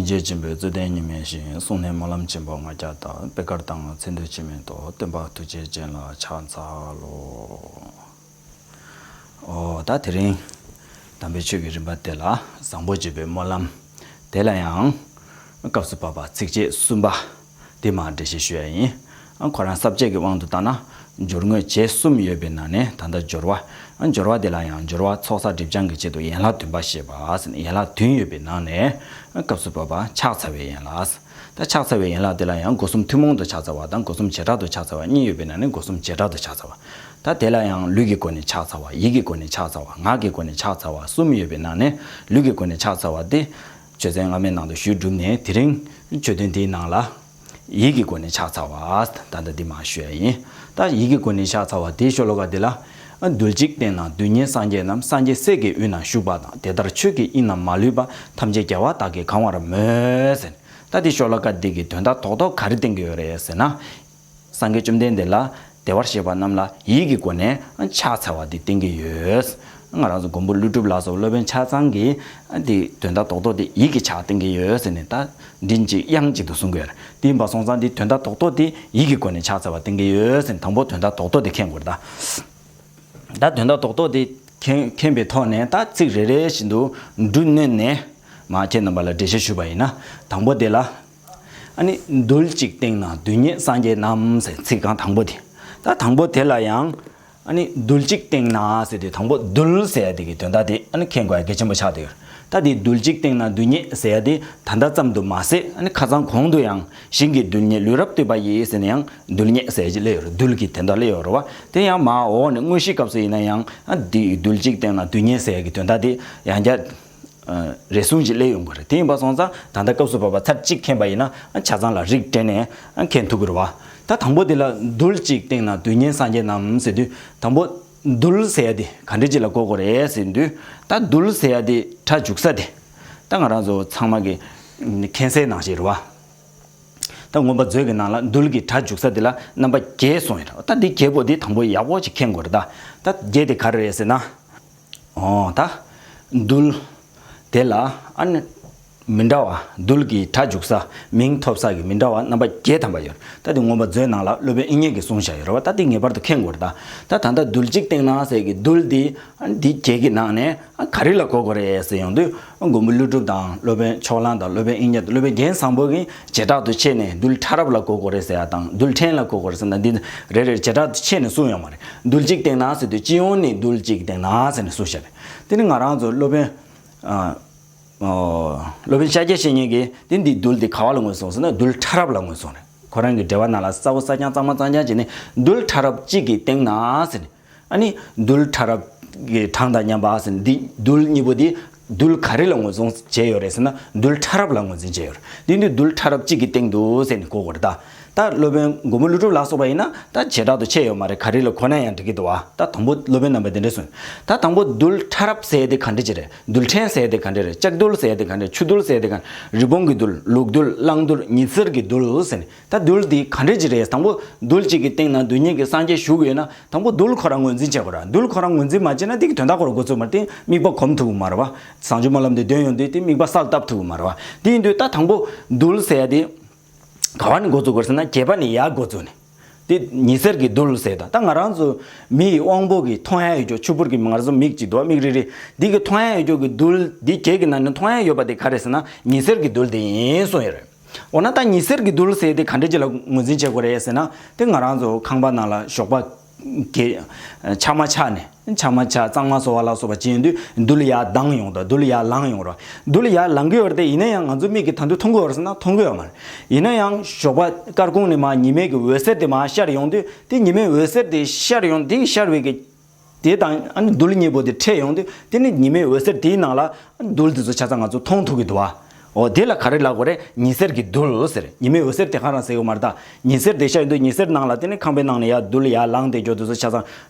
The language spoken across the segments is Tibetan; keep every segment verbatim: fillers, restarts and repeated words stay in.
རྗེ་ཆེན་པོའི་གཙུག་རྟེན་ཉི་མའི་ཞིང་། གསུང་ནས་སྨོན་ལམ་ཆེན་པོ་ལྔ་བརྒྱ་དང་། པད་དཀར་དང་མཚན་དུ་ཆེ་མེད་དོ། སྟོན་པ་ཐུགས་རྗེ་ཅན་ལ་ཕྱག་འཚལ་ལོ། ཨོ་ད་དེ་རིང་དམ་པའི་ཆོས་ཀྱི་རིམ་པ་དེ་ལ་བཟང་པོ་སྤྱོད་པའི་སྨོན་ལམ་དེ་ལ་ཡང་སྐབས་སུ་བབ་པ་ཚིགས་བཅད་གསུམ་པ་དེ་མར་འགྲེལ་བཤད་ཞུ་ཡ་ཡིན། ཨ་ཁོ་རང་ས་བཅད་ཀྱི་དབང་དུ་བཏང་ན་སྦྱོར་དངོས་བྱེད་གསུམ་ཡོད་པའི་ནང་ནས་ད་ལྟ་སྦྱོར་བ། ཨ་སྦྱོར་བ་དེ་ལ་ཡང་སྦྱོར་བ་ཚོགས་བསགས་སྒྲིབ་སྦྱང་གི་ཆེད་དུ་ཡན་ལག་བདུན་པ་བཤད་པ་ཟེར་ནས་ཡན་ལག་བདུན་ཡོད་པའི་ནང་ནས་ཨ་སྐབས་སུ་བབ་པ་ཕྱག་འཚལ་བའི་ཡན་ལག། ད་ཕྱག་འཚལ་བའི་ཡན་ལག་དེ་ལ་ཡང་སྒོ་གསུམ་ཐུན་མོང་དུ་ཕྱག་འཚལ་བ་དང་སྒོ་གསུམ་བྱེ་བྲག་ཏུ་ཕྱག་འཚལ་བ་གཉིས་ཡོད་པའི་ནང་ནས་སྒོ་གསུམ་བྱེ་བྲག་ཏུ་ཕྱག་འཚལ་བ། ད་དེ་ལ་ཡང་ལུས་ཀྱི་སྒོ་ནས་ཕྱག་འཚལ་བ། ཡིད་ཀྱི་སྒོ་ནས་ཕྱག་འཚལ་བ། ངག་གི་སྒོ་ནས་ཕྱག་འཚལ་བ་གསུམ་ཡོད་པའི་ནང་ནས་ལུས་ཀྱི་སྒོ་ནས་ཕྱག་འཚལ་བ་དེ་ཆོས་ཚན་སྔ་མའི་ནང་དུ་ཞུས་གྲུབ་ནས་དེ་རིང་ཆོས་ཐུན་འདིའི་ནང་ལ་ཡིད་ཀྱི་སྒོ་ནས་ཕྱག་འཚལ་བ་ད་ལྟ་འདི་མར་ཞུ་ཡ་ཡིན། ད་ཡིད་ཀྱི་སྒོ་ནས་ཕྱག་འཚལ་བ་དེའི་ཤོ་ལོ་ཀ་འདི་ལ། རྡུལ་གཅིག་སྟེང་ན་རྡུལ་སྙེད་སངས་རྒྱས་རྣམས། སངས་རྒྱས་སྲས་ཀྱི་དབུས་ན་བཞུགས་པ་དང་། དེ་ལྟར་ཆོས་ཀྱི་དབྱིངས་རྣམས་མ་ལུས་པ། ཐམས་ཅད་རྒྱལ་བ་དག་གིས་གང་བར་མོས་ཟེར། ད་འདི་ཤོ་ལོ་ཀ་འདི་གི་དོན་དག་རྡོག་རྡོག་ག་རེ་བསྟན་གྱི་ཡོད་རེད་ཟེར་ན། སངས་རྒྱས་བཅོམ་ལྡན་འདས་ལ་བདེ་བར་གཤེགས་པ་རྣམས་ལ་ཡིད་ཀྱི་སྒོ་ནས་ཕྱག་འཚལ་བ་འདི་བསྟན་གྱི་ཡོད། ང་རང་ཚོ་མགོན་པོ་ཀླུ་སྒྲུབ་ལ་སོགས་སློབ་དཔོན་ཆ་ཚང་གིས་འདི་དོན་དག་རྡོག་རྡོག་འདི་ཡིད་ཀྱི་ཕྱག་བསྟན་གྱི་ཡོད་ཟེར་ནས་ད་མགྲིན་གཅིག་དབྱངས་གཅིག་ཏུ་གསུང་གི་ཡོད་རེད། དེ་ཡིན་པ་སོང་ཙང་འདི་དོན་དག་རྡོག་རྡོག་འདི་ཡིད་ཀྱི་སྒོ་ནས་ཕྱག་འཚལ་བ་བསྟན་གྱི་ཡོད་ཟེར་ནས་དང་པོ་དོན་དག་རྡོག་རྡོག་འདི་མཁྱེན་དགོས་རེད་ད། ད་དོན་དག་རྡོག་རྡོག་དེ་མཁྱེན་མཁྱེན་པའི་ཐོག་ནས་ད་ཚིག་རེ་རེ་བཞིན་དུ་འབྲུ་བསྣོན་ནས་མར་ཁྱེད་རྣམ་པ་ལ་འགྲེལ་བཤད་ཞུས་པ་ཡིན་ན། དང་པོ་དེ་ལ། ཨ་ནི་རྡུལ་གཅིག་སྟེང་ན་རྡུལ་སྙེད་སངས་རྒྱས་རྣམས་ཟེར་ཚིག་རྐང་དང་པོ་དེ། ད་དང་པོ་དེ་ལ་ཡང་། ཨ་ནི་རྡུལ་གཅིག་སྟེང་ན་ཟེར་དུས་དང་པོ་རྡུལ་ཟེར་ཡ་དེ་གི་དོན་དག་དེ་ཨ་ནི་མཁྱེན་དགོས་ཡ་གལ་ཆེན་པོ་ཆགས་བསྡད་ཡོད། ད་དེ་རྡུལ་གཅིག་སྟེང་ན་རྡུལ་སྙེད་ཟེར་ཡ་དེ་ད་ལྟ་ཙམ་དུ་མ་ཟད་ཨ་ནི་ཁ་སང་གོང་དུ་ཡང་ཞིང་གི་རྡུལ་སྙེད་ལུས་རབ་བཏུས་པ་ཡིས་ཟེར་ནས་ཡང་རྡུལ་སྙེད་ཟེར་གྱི་སླེབས་ཡོད་རེད། རྡུལ་གྱི་དོན་དག་སླེབས་ཡོད་རེད་བ། དེ་ཡང་མར་འོག་ནས་དངོས་གཞིའི་སྐབས་སུ་ཡིན་ན་ཡང་ཨ་འདི་རྡུལ་གཅིག་སྟེང་ན་རྡུལ་སྙེད་ཟེར་གྱི་དོན་དག་དེ་ཡང་བསྐྱར་རེ་ཟུང་ཅིག་སླེབས་ཡོང་གི་རེད། དེ་ཡིན་པ་སོང་ཙང་ད་ལྟ་སྐབས་སུ་བབ་པ་ཚར་གཅིག་མཁྱེན་པ་ཡིན་ན་ཨ་ཆ་ཚང་ལ་རིགས་སྤྲད་ནས་ཨ་མཁྱེན་ཐུབ་ཀྱི་རེད་བ། ད་དང་པོ་དེ་ལ་རྡུལ་གཅིག་སྟེང་ན་རྡུལ་སྙེད་སངས་རྒྱས་རྣམས་ཟེར་དུས་དང་པོ་རྡུལ་ཟེར་ཡ་དེ་ག་འདྲ་ཅིག་ལ་གོ་དགོས་རེད་ཟེར་དུས། ད་རྡུལ་ཟེར་ཡ་དེ་སྒྲ་འཇུག་ས་དེ་ད་ང་རང་ཚོ་ཚང་མ་གི་མཁྱེན་གསལ་ནང་བཞིན་རེད་བ། ད་མངོན་པ་མཛོད་ཀྱི་ནང་ལ་རྡུལ་གྱི་སྒྲ་འཇུག་ས་དེ་ལ་རྣམ་པ་བརྒྱད་གསུངས་ཡོད་རེད། ད་འདི་བརྒྱད་པོ་འདི་དང་པོ་ཡག་པོ་ཅིག་མཁྱེན་དགོས་རེད་ད། ད་བརྒྱད་དེ་ག་རེ་རེད་ཟེར་ན། ཨོ་ད། རྡུལ། དེ་ལ་ཨ་ནི་མི་འདྲ་བ་རྡུལ་གྱི་སྒྲ་འཇུག་ས་མིང་ཐོབ་ས་གི་མི་འདྲ་བ་རྣམ་པ་བརྒྱད་ཐམ་པ་ཡོད། ད་དེ་མངོན་པ་མཛོད་ནང་ལ་སློབ་དཔོན་དབྱིག་གཉེན་གྱིས་གསུངས་བཞག་ཡོད་རེད་བ། ད་དེ་ངེས་པར་དུ་མཁྱེན་དགོས་རེད་ད། ད་ད་ལྟ་རྡུལ་གཅིག་སྟེང་ན་ཟེར་གི་རྡུལ་འདི་ཨ་ནི་འདི་བརྒྱད་ཀྱི་ནང་ནས་ཨ་ག་རེ་ལ་གོ་དགོས་རེད་ཟེར་ཡོང་དུས། མགོན་པོ་ཀླུ་སྒྲུབ་དང་སློབ་དཔོན་ཕྱོགས་གླང་དང་སློབ་དཔོན་དབྱིག་གཉེན་དང་སློབ་དཔོན་རྒྱན་བཟང་པོ་གིས་བྱེ་བྲག་ཏུ་ཕྱེ་ནས་རྡུལ་ཕྲ་རབ་ལ་གོ་དགོས་རེད་ཟེར་ཡ་དང་རྡུལ་ཕྲན་ལ་གོ་དགོས་རེད་ཟེར་ན་འདི་རེ་རེར་བྱེ་བྲག་ཏུ་ཕྱེ་ནས་གསུངས་ཡོད་མ་རེད། རྡུལ་གཅིག་སྟེང་ན་ཟེར་དུས་སྤྱི་ཡོངས་ནས་རྡུལ་གཅིག་སྟེང་ན་ཟེར་ནས་གསུངས་བཞག་རེད། དེ་ནི་ང་རང་ཚོ་སློབ་དཔོན། ཨ། ཨོ། སློབ་དཔོན་ཤཱཀྱ་བཤེས་གཉེན་གྱིས་དེ་འདི་རྡུལ་འདི་ག་བ་ལ་ངོས་བཟུང་ཟེར་ན་རྡུལ་ཕྲ་རབ་ལ་ངོས་བཟུང་རེད། ཁོ་རང་གི་འགྲེལ་པ་ནང་ལ་གསལ་པོ་གསལ་རྐྱང་གཙང་མ་གཙང་རྐྱང་བྱས་ནས་རྡུལ་ཕྲ་རབ་གཅིག་གི་སྟེང་ན་ཟེར་ནས། ཨ་ནི་རྡུལ་ཕྲ་རབ་ཀྱི་གྲངས་དང་མཉམ་པ་ཟེར་ནས་འདི་རྡུལ་གཉིས་པོ་འདི་རྡུལ་ག་རེ་ལ་ངོས་བཟུང་བྱས་ཡོད་རེད་ཟེར་ན་རྡུལ་ཕྲ་རབ་ལ་ངོས་འཛིན་བྱས་ཡོད་རེད། འདི་འདི་རྡུལ་ཕྲ་རབ་གཅིག་གི་སྟེང་དུ་ཟེར་ནས་གོ་དགོས་རེད་ད། ད་སློབ་དཔོན་མགོན་པོ་ཀླུ་སྒྲུབ་ལ་སོགས་པ་ཡིན་ན་ད་བྱེ་བྲག་ཏུ་ཕྱེ་ཡོད་མ་རེད། ག་རེ་ལ་གོ་ན་ཡང་འགྲིག་གི་འདུག་བ། ད་དང་པོ་སློབ་དཔོན་རྣམ་པས་འདི་འདྲ་གསུངས། ད་དང་པོ་རྡུལ་ཕྲ་རབ་ཟེར་ཡ་དེ་ག་འདྲ་ཅིག་རེད། རྡུལ་ཕྲན་ཟེར་ཡ་དེ་ག་འདྲ་རེད། ལྕགས་རྡུལ་ཟེར་ཡ་དེ་ག་འདྲ་རེད། ཆུ་རྡུལ་ཟེར་ཡ་དེ་ག་འདྲ། རི་བོང་གི་རྡུལ། ལུག་རྡུལ། གླང་རྡུལ། ཉི་ཟེར་གྱི་རྡུལ་ཟེར་ནས། ད་རྡུལ་འདི་ག་འདྲ་ཅིག་རེད། དང་པོ་རྡུལ་གཅིག་གི་སྟེང་ན་རྡུལ་སྙེད་ཀྱི་སངས་རྒྱས་བཞུགས་ཡོད་ན་དང་པོ་རྡུལ་ཁོ་རང་ངོས་འཛིན་བྱེད་དགོས་ར། རྡུལ་ཁོ་རང་ངོས་འཛིན་མ་བྱས་ན་འདི་གི་དོན་དག་ཁོ་རང་འགོ་ཚུགས་མ་རེད། དེ་དམིགས་པ་གོམས་ཐུབ་ཀྱི་མ་རེད་བ། བྱང་ཆུབ་སྨོན་ལམ་འདི་འདོན་ཡོང་དུས་དེ་དམིགས་པ་གསལ་བཏབ་ཐུབ་ཀྱི་མ་རེད་བ། དེ་ཡིན་དུས་ད་དང་པོ་རྡུལ་ཟེར་ཡ་དེ་ག་བ་ནས་འགོ་ཚུགས་དགོས་ཟེར་ན་བརྒྱད་པ་ནས་ཡར་འགོ་བཙུགས་ནས། དེ་ཉི་ཟེར་གྱི་རྡུལ་ཟེར་དང་། ད་ང་རང་ཚོ་མི་ཡི་དབང་པོ་གི་མཐོང་ཡ་ཡོད་ཅོག་ཆུ་བུར་གྱི་ང་རང་ཚོ་མིག་ཅིག་འདུག་མིག་རིལ་རིལ་འདི་གི་མཐོང་ཡ་ཡོད་ཅོག་གི་རྡུལ་འདི་བརྒྱད་ཀྱི་ནང་ནས་མཐོང་ཡ་ཡོད་པ་དེ་ག་རེ་ཟེར་ན་ཉི་ཟེར་གྱི་རྡུལ་དེ་ཡིན་གསུངས་ཡོད་རེད། འོ་ན་ད་ཉི་ཟེར་གྱི་རྡུལ་ཟེར་དེ་ག་འདྲ་ཅིག་ལ་ངོས་འཛིན་བྱེད་དགོས་རེད་ཟེར་ན། དེ་ང་རང་ཚོ་ཁང་པ་ནང་ལ་ཞོགས་པ་གི་ཆག་མ་ཆག་ནས། ཆག་མ་ཆག་གཙང་མ་བཟོ་བ་ལ་སོགས་པ་བྱེད་ཡོང་དུས་རྡུལ་ཡར་ལྡང་ཡོང་དང་རྡུལ་ཡར་ལངས་ཡོང་ར། རྡུལ་ཡར་ལངས་ཀྱི་ཡོད་རེད་དེ། ཡིན་ན་ཡང་ང་ཚོ་མིག་གིས་ད་དུང་མཐོང་གི་ཡོད་རེད་ཟེར་ན་མཐོང་གི་ཡོད་མ་རེད། ཡིན་ན་ཡང་ཞོགས་པ་སྐར་ཁུང་ནས་མར་ཉི་མའི་གི་འོད་ཟེར་དེ་མར་ཤར་ཡོང་དུས་དེ་ཉི་མའི་འོད་ཟེར་དེ་ཤར་ཡོང་དེ་ཤར་བའི་གི་དེ་དང་ཨ་ནི་རྡུལ་གཉིས་པོ་དེ་འཕྲད་ཡོང་དུས་དེ་ནི་ཉི་མའི་འོད་ཟེར་དེའི་ནང་ལ་རྡུལ་དེ་ཚོ་ཆ་ཚང་ང་ཚོ་མཐོང་ཐུབ་ཀྱི་འདུག་བ། འོ་དེ་ལ་ག་རེ་ལབ་དགོས་རེད། ཉི་ཟེར་གྱི་རྡུལ་ཟེར། ཉི་མའི་འོད་ཟེར་དེ་ག་རང་ཟེར་གྱི་མ་རེད་ད། ཉི་ཟེར་དེ་ཤར་ཡོང་དུས་ཉི་ཟེར་ནང་ལ་དེ་ནི་ཁང་པའི་ནང་ནས་ཡར་རྡུལ་ཡར་ལངས་དེ་འགྱོ་དུས་ཚོ་ཆ་ཚང་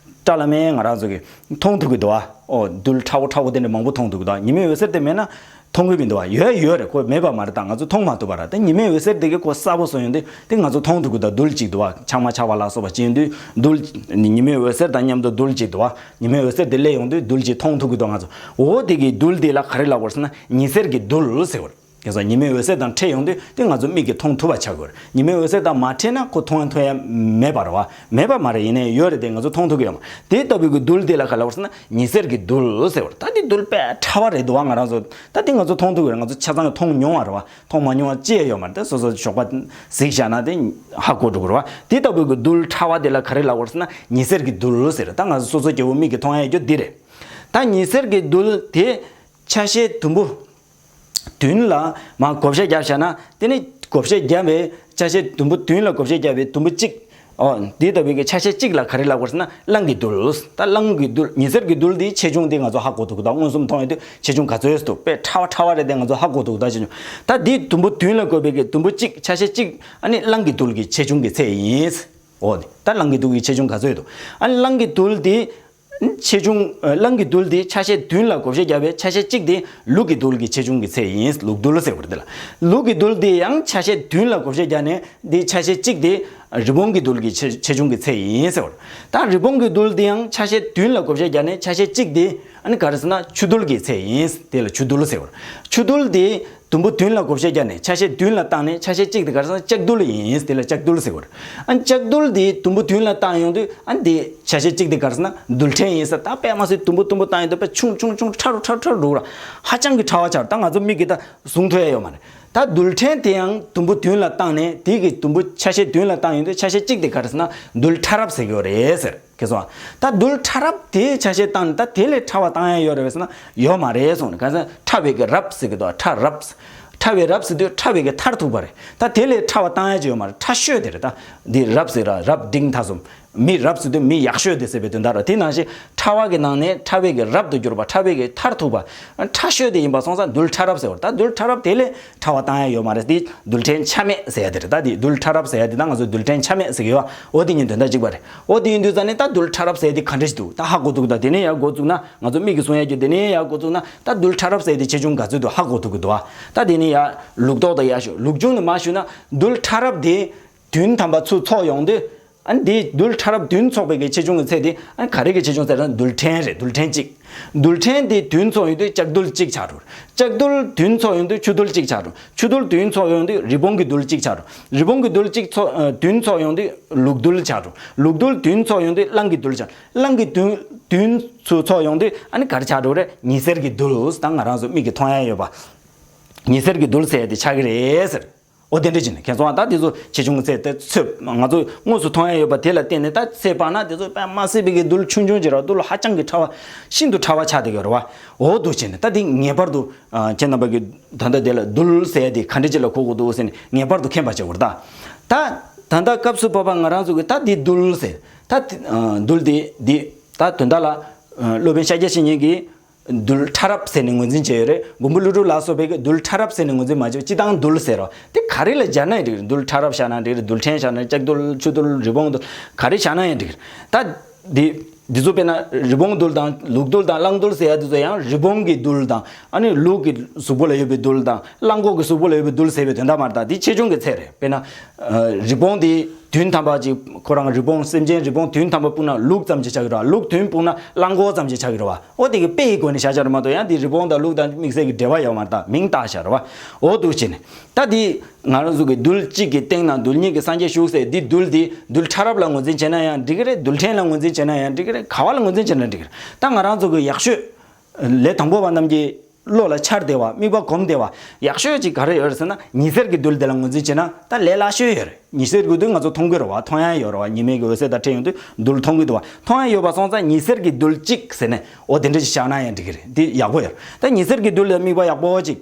བཀྲ་ལམ་མེ་ང་རང་ཚོ་གིས་མཐོང་ཐུབ་ཀྱི་འདུག་བ། འོ་རྡུལ་ཁྲ་བོ་ཁྲ་བོ་དེ་འདྲ་མང་པོ་མཐོང་ཐུབ་ཀྱི་འདུག་ཉི་མའི་འོད་ཟེར་དེ་མེད་ན་མཐོང་གི་མི་འདུག་བ། ཡོད་ཡོད་རེད། ཁོ་མེད་པ་མ་རེད་ད། ང་ཚོ་མཐོང་མ་ཐུབ་པ་རེད། དེ་ཉི་མའི་འོད་ཟེར་དེ་གིས་ཁོ་གསལ་པོ་བཟོ་ཡོང་དུས་དེ་ང་ཚོ་མཐོང་ཐུབ་ཀྱི་འདུག་རྡུལ་གཅིག་འདུག་བ། ཆག་མ་ཆག་པ་ལ་སོགས་པ་བྱེད་ཡོང་དུས་རྡུལ་ཉི་མའི་འོད་ཟེར་དང་མཉམ་དུ་རྡུལ་གཅིག་འདུག་བ། ཉི་མའི་འོད་ཟེར་དེ་སླེབས་ཡོང་དུས་རྡུལ་གཅིག་མཐོང་ཐུབ་ཀྱི་འདུག་ང་ཚོ། འོ་དེ་གི་རྡུལ་དེ་ལ་ག་རེ་ལབ་དགོས་ཟེར་ན་ཉི་ཟེར་གྱི་རྡུལ་ཟེར་བ་རེད། ག་ས་ཉི་མའི་འོད་ཟེར་དང་འཕྲད་ཡོང་དུས་དེ་ང་ཚོ་མིག་གིས་མཐོང་ཐུབ་པ་ཆགས་དགོས་རེད། ཉི་མའི་འོད་ཟེར་དང་མ་འཕྲད་ན་ཁོ་མཐོང་ཡང་མཐོང་ཡ་མེད་པ་རེད་བ། མེད་པ་མ་རེད། ཡིན་ནའི་ཡོད་རེད་དེ་ང་ཚོ་མཐོང་ཐུབ་ཀྱི་ཡོད་མ་རེད། དེ་ལྟ་བུའི་གི་རྡུལ་དེ་ལ་ག་རེ་ལབ་ཟེར་ན་ཉི་ཟེར་གྱི་རྡུལ་ཟེར་བ་རེད། ད་དེ་རྡུལ་དཔེ་ཕྲ་བ་རེད་འདུག་བ། ང་རང་ཚོ་ད་དེ་ང་ཚོ་མཐོང་ཐུབ་ཀྱི་རེད། ང་ཚོ་ཆ་ཚང་གི་མཐོང་མྱོང་བ་རེད་བ། མཐོང་མ་མྱོང་བ་ཅི་ཡང་ཡོད་མ་རེད། དེ་སོ་སོ་ཞོགས་པ་གཟིགས་བཞག་ན་དེ་ཧ་གོ་འགྲོ་གི་རེད་བ། དེ་ལྟ་བུའི་གི་རྡུལ་ཕྲ་བ་དེ་ལ་ག་རེ་ལབ་དགོས་ཟེར་ན་ཉི་ཟེར་གྱི་རྡུལ་ཟེར། ད་ང་ཚོ་སོ་སོ་སྐྱེ་བོ་མིག་གིས་མཐོང་ཡ་ཡོད་རྒྱུ་འདི་རེད། ད་ཉི་ཟེར་གྱི་རྡུལ་དེ་ཆ་ཤས་དུམ་བུ་བདུན་ལ་མར་བགོ་བཤའ་བརྒྱབ་བཞག་ན་དེ་ནི་བགོ་བཤའ་བརྒྱབ་པའི་ཆ་ཤས་དུམ་བུ་བདུན་ལ་བགོ་བཤའ་བརྒྱབ་པའི་དུམ་བུ་གཅིག་ཨོ། འདི་ལྟ་བུའི་གི་ཆ་ཤས་གཅིག་ལ་ག་རེ་ལབ་དགོས་ཟེར་ན་རླངས་ཀྱི་རྡུལ། ད་རླངས་ཀྱི་རྡུལ། ཉི་ཟེར་གྱི་རྡུལ་འདིའི་ཆེ་ཆུང་འདི་ང་ཚོ་ཧ་གོ་ཐུབ་ཀྱི་འདུག་མངོན་སུམ་མཐོང་ཡོང་དུས་ཆེ་ཆུང་ག་ཚོད་འདུག་དཔེ་ཕྲ་བ་ཕྲ་བ་རེད་དེ་ང་ཚོ་ཧ་གོ་ཐུབ་ཀྱི་འདུག་ཆེ་ཆུང་། ད་འདི་དུམ་བུ་བདུན་ལ་བགོས་པའི་གི་དུམ་བུ་གཅིག་ཆ་ཤས་གཅིག་ཨ་ནི་རླངས་ཀྱི་རྡུལ་གྱི་ཆེ་ཆུང་གི་ཚད་ཡིན། ཨོ། ད་རླངས་ཀྱི་རྡུལ་གྱི་ཆེ་ཆུང་ག་ཚོད་འདུག་ཨ་ནི་རླངས་ཀྱི་རྡུལ་འདི་ཆེ་ཆུང་། རླངས་ཀྱི་རྡུལ་འདི་ཆ་ཤས་བདུན་ལ་བགོ་བཤའ་བརྒྱབ་པའི་ཆ་ཤས་གཅིག་དེ་ལུག་གི་རྡུལ་གྱི་ཆེ་ཆུང་གི་ཚད་ཡིན། ལུག་རྡུལ་ཟེར་བ་རེད་དེ་ལ། ལུག་གི་རྡུལ་འདི་ཡང་ཆ་ཤས་བདུན་ལ་བགོ་བཤའ་བརྒྱབ་ནས་འདི་ཆ་ཤས་གཅིག་དེ་རི་བོང་གི་རྡུལ་གྱི་ཆེ་ཆེ་ཆུང་གི་ཚད་ཡིན་ཟེར་བ་རེད། ད་རི་བོང་གི་རྡུལ་འདི་ཡང་ཆ་ཤས་བདུན་ལ་བགོ་བཤའ་བརྒྱབ་ནས་ཆ་ཤས་གཅིག་དེ་ཨ་ནི་ག་རེ་ཟེར་ན་ཆུ་རྡུལ་གྱི་ཚད་ཡིན། དེ་ལ་ཆུ་རྡུལ་ཟེར་བ་རེད། ཆུ་རྡུལ་དེ་དུམ་བུ་བདུན་ལ་བགོ་བཤའ་བརྒྱབ་ནས་ཆ་ཤས་བདུན་ལ་བཏང་ནས་ཆ་ཤས་གཅིག་དེ་ག་རེ་ཟེར་ན་ལྕགས་རྡུལ་ཡིན། དེ་ལ་ལྕགས་རྡུལ་ཟེར་བ་རེད། ཨ་ལྕགས་རྡུལ་དེ་དུམ་བུ་བདུན་ལ་བཏང་ཡོང་དུས་ཨ་འདི་ཆ་ཤས་གཅིག་དེ་ག་རེ་ཟེར་ན་རྡུལ་ཕྲན་ཡིན་ཟེར། ད་དཔེ་མ་སྲིད་དུམ་བུ་དུམ་བུ་བཏང་ཡོང་དུས་དཔེ་ཆུང་ཆུང་ཆུང་ཕྲ་རུ་ཕྲ་རུ་ཕྲ་རུ་འགྲོ་ར། ཧ་ཅང་གི་ཕྲ་བ་ཆགས། ད་ང་ཚོ་མིག་གིས་ད་བཟུང་ཐུབ་ཡ་ཡོད་མ་རེད། ད་རྡུལ་ཕྲན་དེ་ཡང་དུམ་བུ་བདུན་ལ་བཏང་ནས་དེ་གི་དུམ་བུ་ཆ་ཤས་བདུན་ལ་བཏང་ཡོང་དུས་ཆ་ཤས་གཅིག་དེ་ག་རེ་ཟེར་ན་རྡུལ་ཕྲ་རབ་ཟེར་གྱི་ཡོད་རེད་ཟེར། ཁྱེད་ཚོ། ད་རྡུལ་ཕྲ་རབ་དེའི་ཆ་ཤས་བཏང་ནས་ད་དེ་ལས་ཕྲ་བ་བཏང་ཡ་ཡོད་རེད་ཟེར་ན་ཡོད་མ་རེད་གསུངས་ནས། གང་ཟེར་ཕྲ་བའི་གི་རབ་ཟེར་གི་འདུག་ཕྲ་རབ། ཕྲ་བའི་རབ་ཟེར་དུས་ཕྲ་བའི་གི་མཐར་ཐུག་པ་རེད། ད་དེ་ལས་ཕྲ་བ་བཏང་ཡ་ཅིག་ཡོད་མ་རེད། ཕྲ་ཤོས་དེ་རེད། ད་འདི་རབ་ཟེར་ར་རབ་འབྲིང་ཐ་གསུམ། མི་རབ་ཟེར་དུས་མི་ཡག་ཤོས་དེ་ཟེར་བའི་དོན་དག་རེད། དེ་ནང་བཞིན་ཕྲ་བ་གི་ནང་ནས་ཕྲ་བའི་གི་རབ་ཏུ་གྱུར་པ་ཕྲ་བའི་གི་མཐར་ཐུག་པ། ཕྲ་ཤོས་དེ་ཡིན་པ་སོང་ཙང་རྡུལ་ཕྲ་རབ་ཟེར་བ་རེད། ད་རྡུལ་ཕྲ་རབ་དེ་ལས་ཕྲ་བ་བཏང་ཡ་ཡོད་མ་རེད། དེ་རྡུལ་ཕྲན་ཆ་མེད་ཟེར་ཡ་དེ་རེད། ད་དེ་རྡུལ་ཕྲ་རབ་ཟེར་ཡ་དེ་ད་ང་ཚོ་རྡུལ་ཕྲན་ཆ་མེད་ཟེར་གི་ཡོད། འོ་དེ་གཉིས་དོན་དག་གཅིག་པ་རེད། འོ་དེ་ཡིན་དུས་ཙང་ནས་ད་རྡུལ་ཕྲ་རབ་ཟེར་ཡ་དེ་ག་འདྲ་ཞིག་འདུག་ད་ཧ་གོ་འདུག་ད་དེ་ནས་ཡར་འགོ་བཙུགས་ན་ང་ཚོ་མིག་གིས་བཟུང་ཡ་གི་དེ་ནས་ཡར་འགོ་བཙུགས་ན་ད་རྡུལ་ཕྲ་རབ་ཟེར་ཡ་དེ་ཆེ་ཆུང་ག་ཚོད་འདུག་ཧ་གོ་ཐུབ་གི་འདུག་ད་དེ་ནས་ཡར་ལུགས་ལྡོག་དང་ཡར་ཞུ་ལུགས་ཆུང་ནས་མར་ཞུས་ན་རྡུལ་ཕྲ་རབ་དེ་བདུན་ཐམ་པ་ཚུར་ཚོགས་ཡོང་དུས། ཨ་ནི་དེའི་རྡུལ་ཕྲ་རབ་བདུན་ཚོགས་པའི་གི་ཆེ་ཆུང་གི་ཚད་དེ་ཨ་ནི་ག་རེ་གི་ཆེ་ཆུང་ཚད་རེད་ན་རྡུལ་ཕྲན་རེད། རྡུལ་ཕྲན་གཅིག་རྡུལ་ཕྲན་དེ་བདུན་ཚོགས་ཡོང་དུས་ལྕགས་རྡུལ་གཅིག་ཆགས་འགྲོ། ལྕགས་རྡུལ་བདུན་ཚོགས་ཡོང་དུས་ཆུ་རྡུལ་གཅིག་ཆགས་འགྲོ། ཆུ་རྡུལ་བདུན་ཚོགས་ཡོང་དུས་རི་བོང་གི་རྡུལ་གཅིག་ཆགས་འགྲོ། རི་བོང་གི་རྡུལ་གཅིག་ཚོགས་ཨ་བདུན་ཚོགས་ཡོང་དུས་ལུག་རྡུལ་ཆགས་འགྲོ། ལུག་རྡུལ་བདུན་ཚོགས་ཡོང་དུས་རླངས་ཀྱི་རྡུལ་ཆགས། རླངས་ཀྱི་བདུན་བདུན་ཚུར་ཚོགས་ཡོང་དུས་ཨ་ནི་ག་རེ་ཆགས་འགྲོ་རེད། ཉི་ཟེར་གྱི་རྡུལ། ད་ང་རང་ཚོ་མིག་གིས་མཐོང་ཡ་ཡོད་པ་ཉི་ཟེར་གྱི་རྡུལ་ཟེར་ཡ་དེ་ཆགས་ཀྱི་རེད་ཟེར། འོ་དེ་འདྲ་བྱས་ནས་ཁྱེད་ཚོ་ད་དེ་ཚོ་ཆེ་ཆུང་གི་ཚད་དེ་ཚོད་ང་ཚོ་དངོས་སུ་མཐོང་ཡ་ཡོད་པ་དེ་ལ་བརྟེན་ནས་ད་ཚད་སྤར་ན་དེ་ཚོ་དཔེ་མ་སྲིད་པའི་གི་རྡུལ་ཆུང་ཆུང་ཅིག་ར་རྡུལ་ཧ་ཅང་གི་ཕྲ་བ་ཤིན་ཏུ་ཕྲ་བ་ཆགས་བསྡད་ཀྱི་ཡོད་རེད་བ། འོ་འདུག་བྱས་ནས་ད་དེ་ངེས་པར་དུ་ཁྱེད་རྣམ་པ་གི་ད་ལྟ་དེ་ལ་རྡུལ་ཟེར་ཡ་དེ་ག་འདྲ་ཅིག་ལ་གོ་དགོས་འདུག་ཟེར་ནས་ངེས་པར་དུ་མཁྱེན་པ་བྱེད་དགོས་རེད་ད། ད་ད་ལྟ་སྐབས་སུ་བབ་པ་ང་རང་ཚོ་གི་ད་དེ་རྡུལ་ཟེར་ད་དེ་རྡུལ་དེ་དེ་ད་དོན་དག་ལ་སློབ་དཔོན་ཤཱཀྱ་བཤེས་གཉེན་གྱིས། རྡུལ་ཕྲ་རབ་ཟེར་ནས་ངོས་འཛིན་བྱས་ཡོད་རེད། མགོན་པོ་ཀླུ་སྒྲུབ་ལ་སོགས་པས་རྡུལ་ཕྲ་རབ་ཟེར་ནས་ངོས་འཛིན་མ་བྱས་པ་སྤྱིར་བཏང་རྡུལ་ཟེར་རོ། དེ་ག་རེ་ལ་སྦྱར་ན་ཡང་འགྲིག་རེད། རྡུལ་ཕྲ་རབ་བཞག་ན་འགྲིག་རེད། རྡུལ་ཕྲན་བཞག་ན་ལྕགས་རྡུལ་ཆུ་རྡུལ་རི་བོང་རྡུལ་ག་རེ་བཞག་ན་ཡང་འགྲིག་རེད། ད་འདི་འདི་ཚོ་དཔེར་ན་རི་བོང་རྡུལ་དང་ལུག་རྡུལ་དང་རླངས་རྡུལ་ཟེར་ཡ་འདི་ཚོ་ཡང་རི་བོང་གི་རྡུལ་དང་ཨ་ནི་ལུག་གི་གཟུགས་པོ་ལ་ཡོད་པའི་རྡུལ་དང་རླངས་འཁོར་གྱི་གཟུགས་པོ་ལ་ཡོད་པའི་རྡུལ་ཟེར་བའི་དོན་དག་མ་རེད། ད་འདི་ཆེ་ཆུང་གི་ཚད་རེད། དཔེར་ན་རི་བོང་འདི་བདུན་ཐམ་པ་ཅིག་ཁོ་རང་རི་བོང་སེམས་ཅན་རི་བོང་བདུན་ཐམ་པ་སྤུངས་ན་ལུག་ཙམ་ཅིག་ཆགས་ཀྱི་རེད་བ། ལུག་བདུན་སྤུངས་ན་རླངས་འཁོར་ཙམ་ཅིག་ཆགས་ཀྱི་རེད་བ། འོ་དེ་གི་དཔེ་ཡི་སྒོ་ནས་བཞག་བཞག་རེད་མ་གཏོགས་ཡང་དེ་རི་བོང་དང་ལུག་དང་དམིགས་བསལ་གྱི་འབྲེལ་བ་ཡོད་མ་རེད། ད་མིང་བཏགས་བཞག་རེད་བ། འོ་འདུག་བྱས་ནས་ད་དེ་ང་རང་ཚོ་གི་རྡུལ་གཅིག་གི་སྟེང་ན་རྡུལ་སྙེད་ཀྱི་སངས་རྒྱས་བཞུགས་ཟེར་དེ་རྡུལ་དེ་རྡུལ་ཕྲ་རབ་ལ་ངོས་འཛིན་བྱས་ན་ཡང་འགྲིག་གི་རེད། རྡུལ་ཕྲན་ལ་ངོས་འཛིན་བྱས་ན་ཡང་འགྲིག་གི་རེད། ག་བ་ལ་ངོས་འཛིན་བྱས་ན་འགྲིག་གི་རེད། ད་ང་རང་ཚོ་གི་ཡག་ཤོས་ལས་དང་པོ་བ་རྣམས་ཀྱི་བློ་ལ་འཆར་བདེ་བ། དམིགས་པ་སྒོམ་བདེ་བ། ཡག་ཤོས་ཅིག་ག་རེ་ཡོད་རེད་ཟེར་ན་ཉི་ཟེར་གྱི་རྡུལ་དེ་ལ་ངོས་འཛིན་བྱས་ན་ད་ལས་སླ་ཤོས་ཡོད་རེད། ཉི་ཟེར་གྱི་རྡུལ་ང་ཚོ་མཐོང་གི་རེད་བ། མཐོང་ཡ་ཡོད་རེད་བ། ཉི་མའི་གི་འོད་ཟེར་དང་འཕྲད་ཡོང་དུས་རྡུལ་མཐོང་གི་འདུག་བ། མཐོང་ཡ་ཡོད་པ་སོང་ཙང་ཉི་ཟེར་གྱི་རྡུལ་གཅིག་ཟེར་ནས་འོ་དེ་འདྲ་ཞིག་བཞག་ན་ཡང་འགྲིག་གི་རེད། འདི་ཡག་པོ་ཡོད་རེད། ད་ཉི་ཟེར་གྱི་རྡུལ་ལ་དམིགས་པ་ཡག་པོ་ཅིག་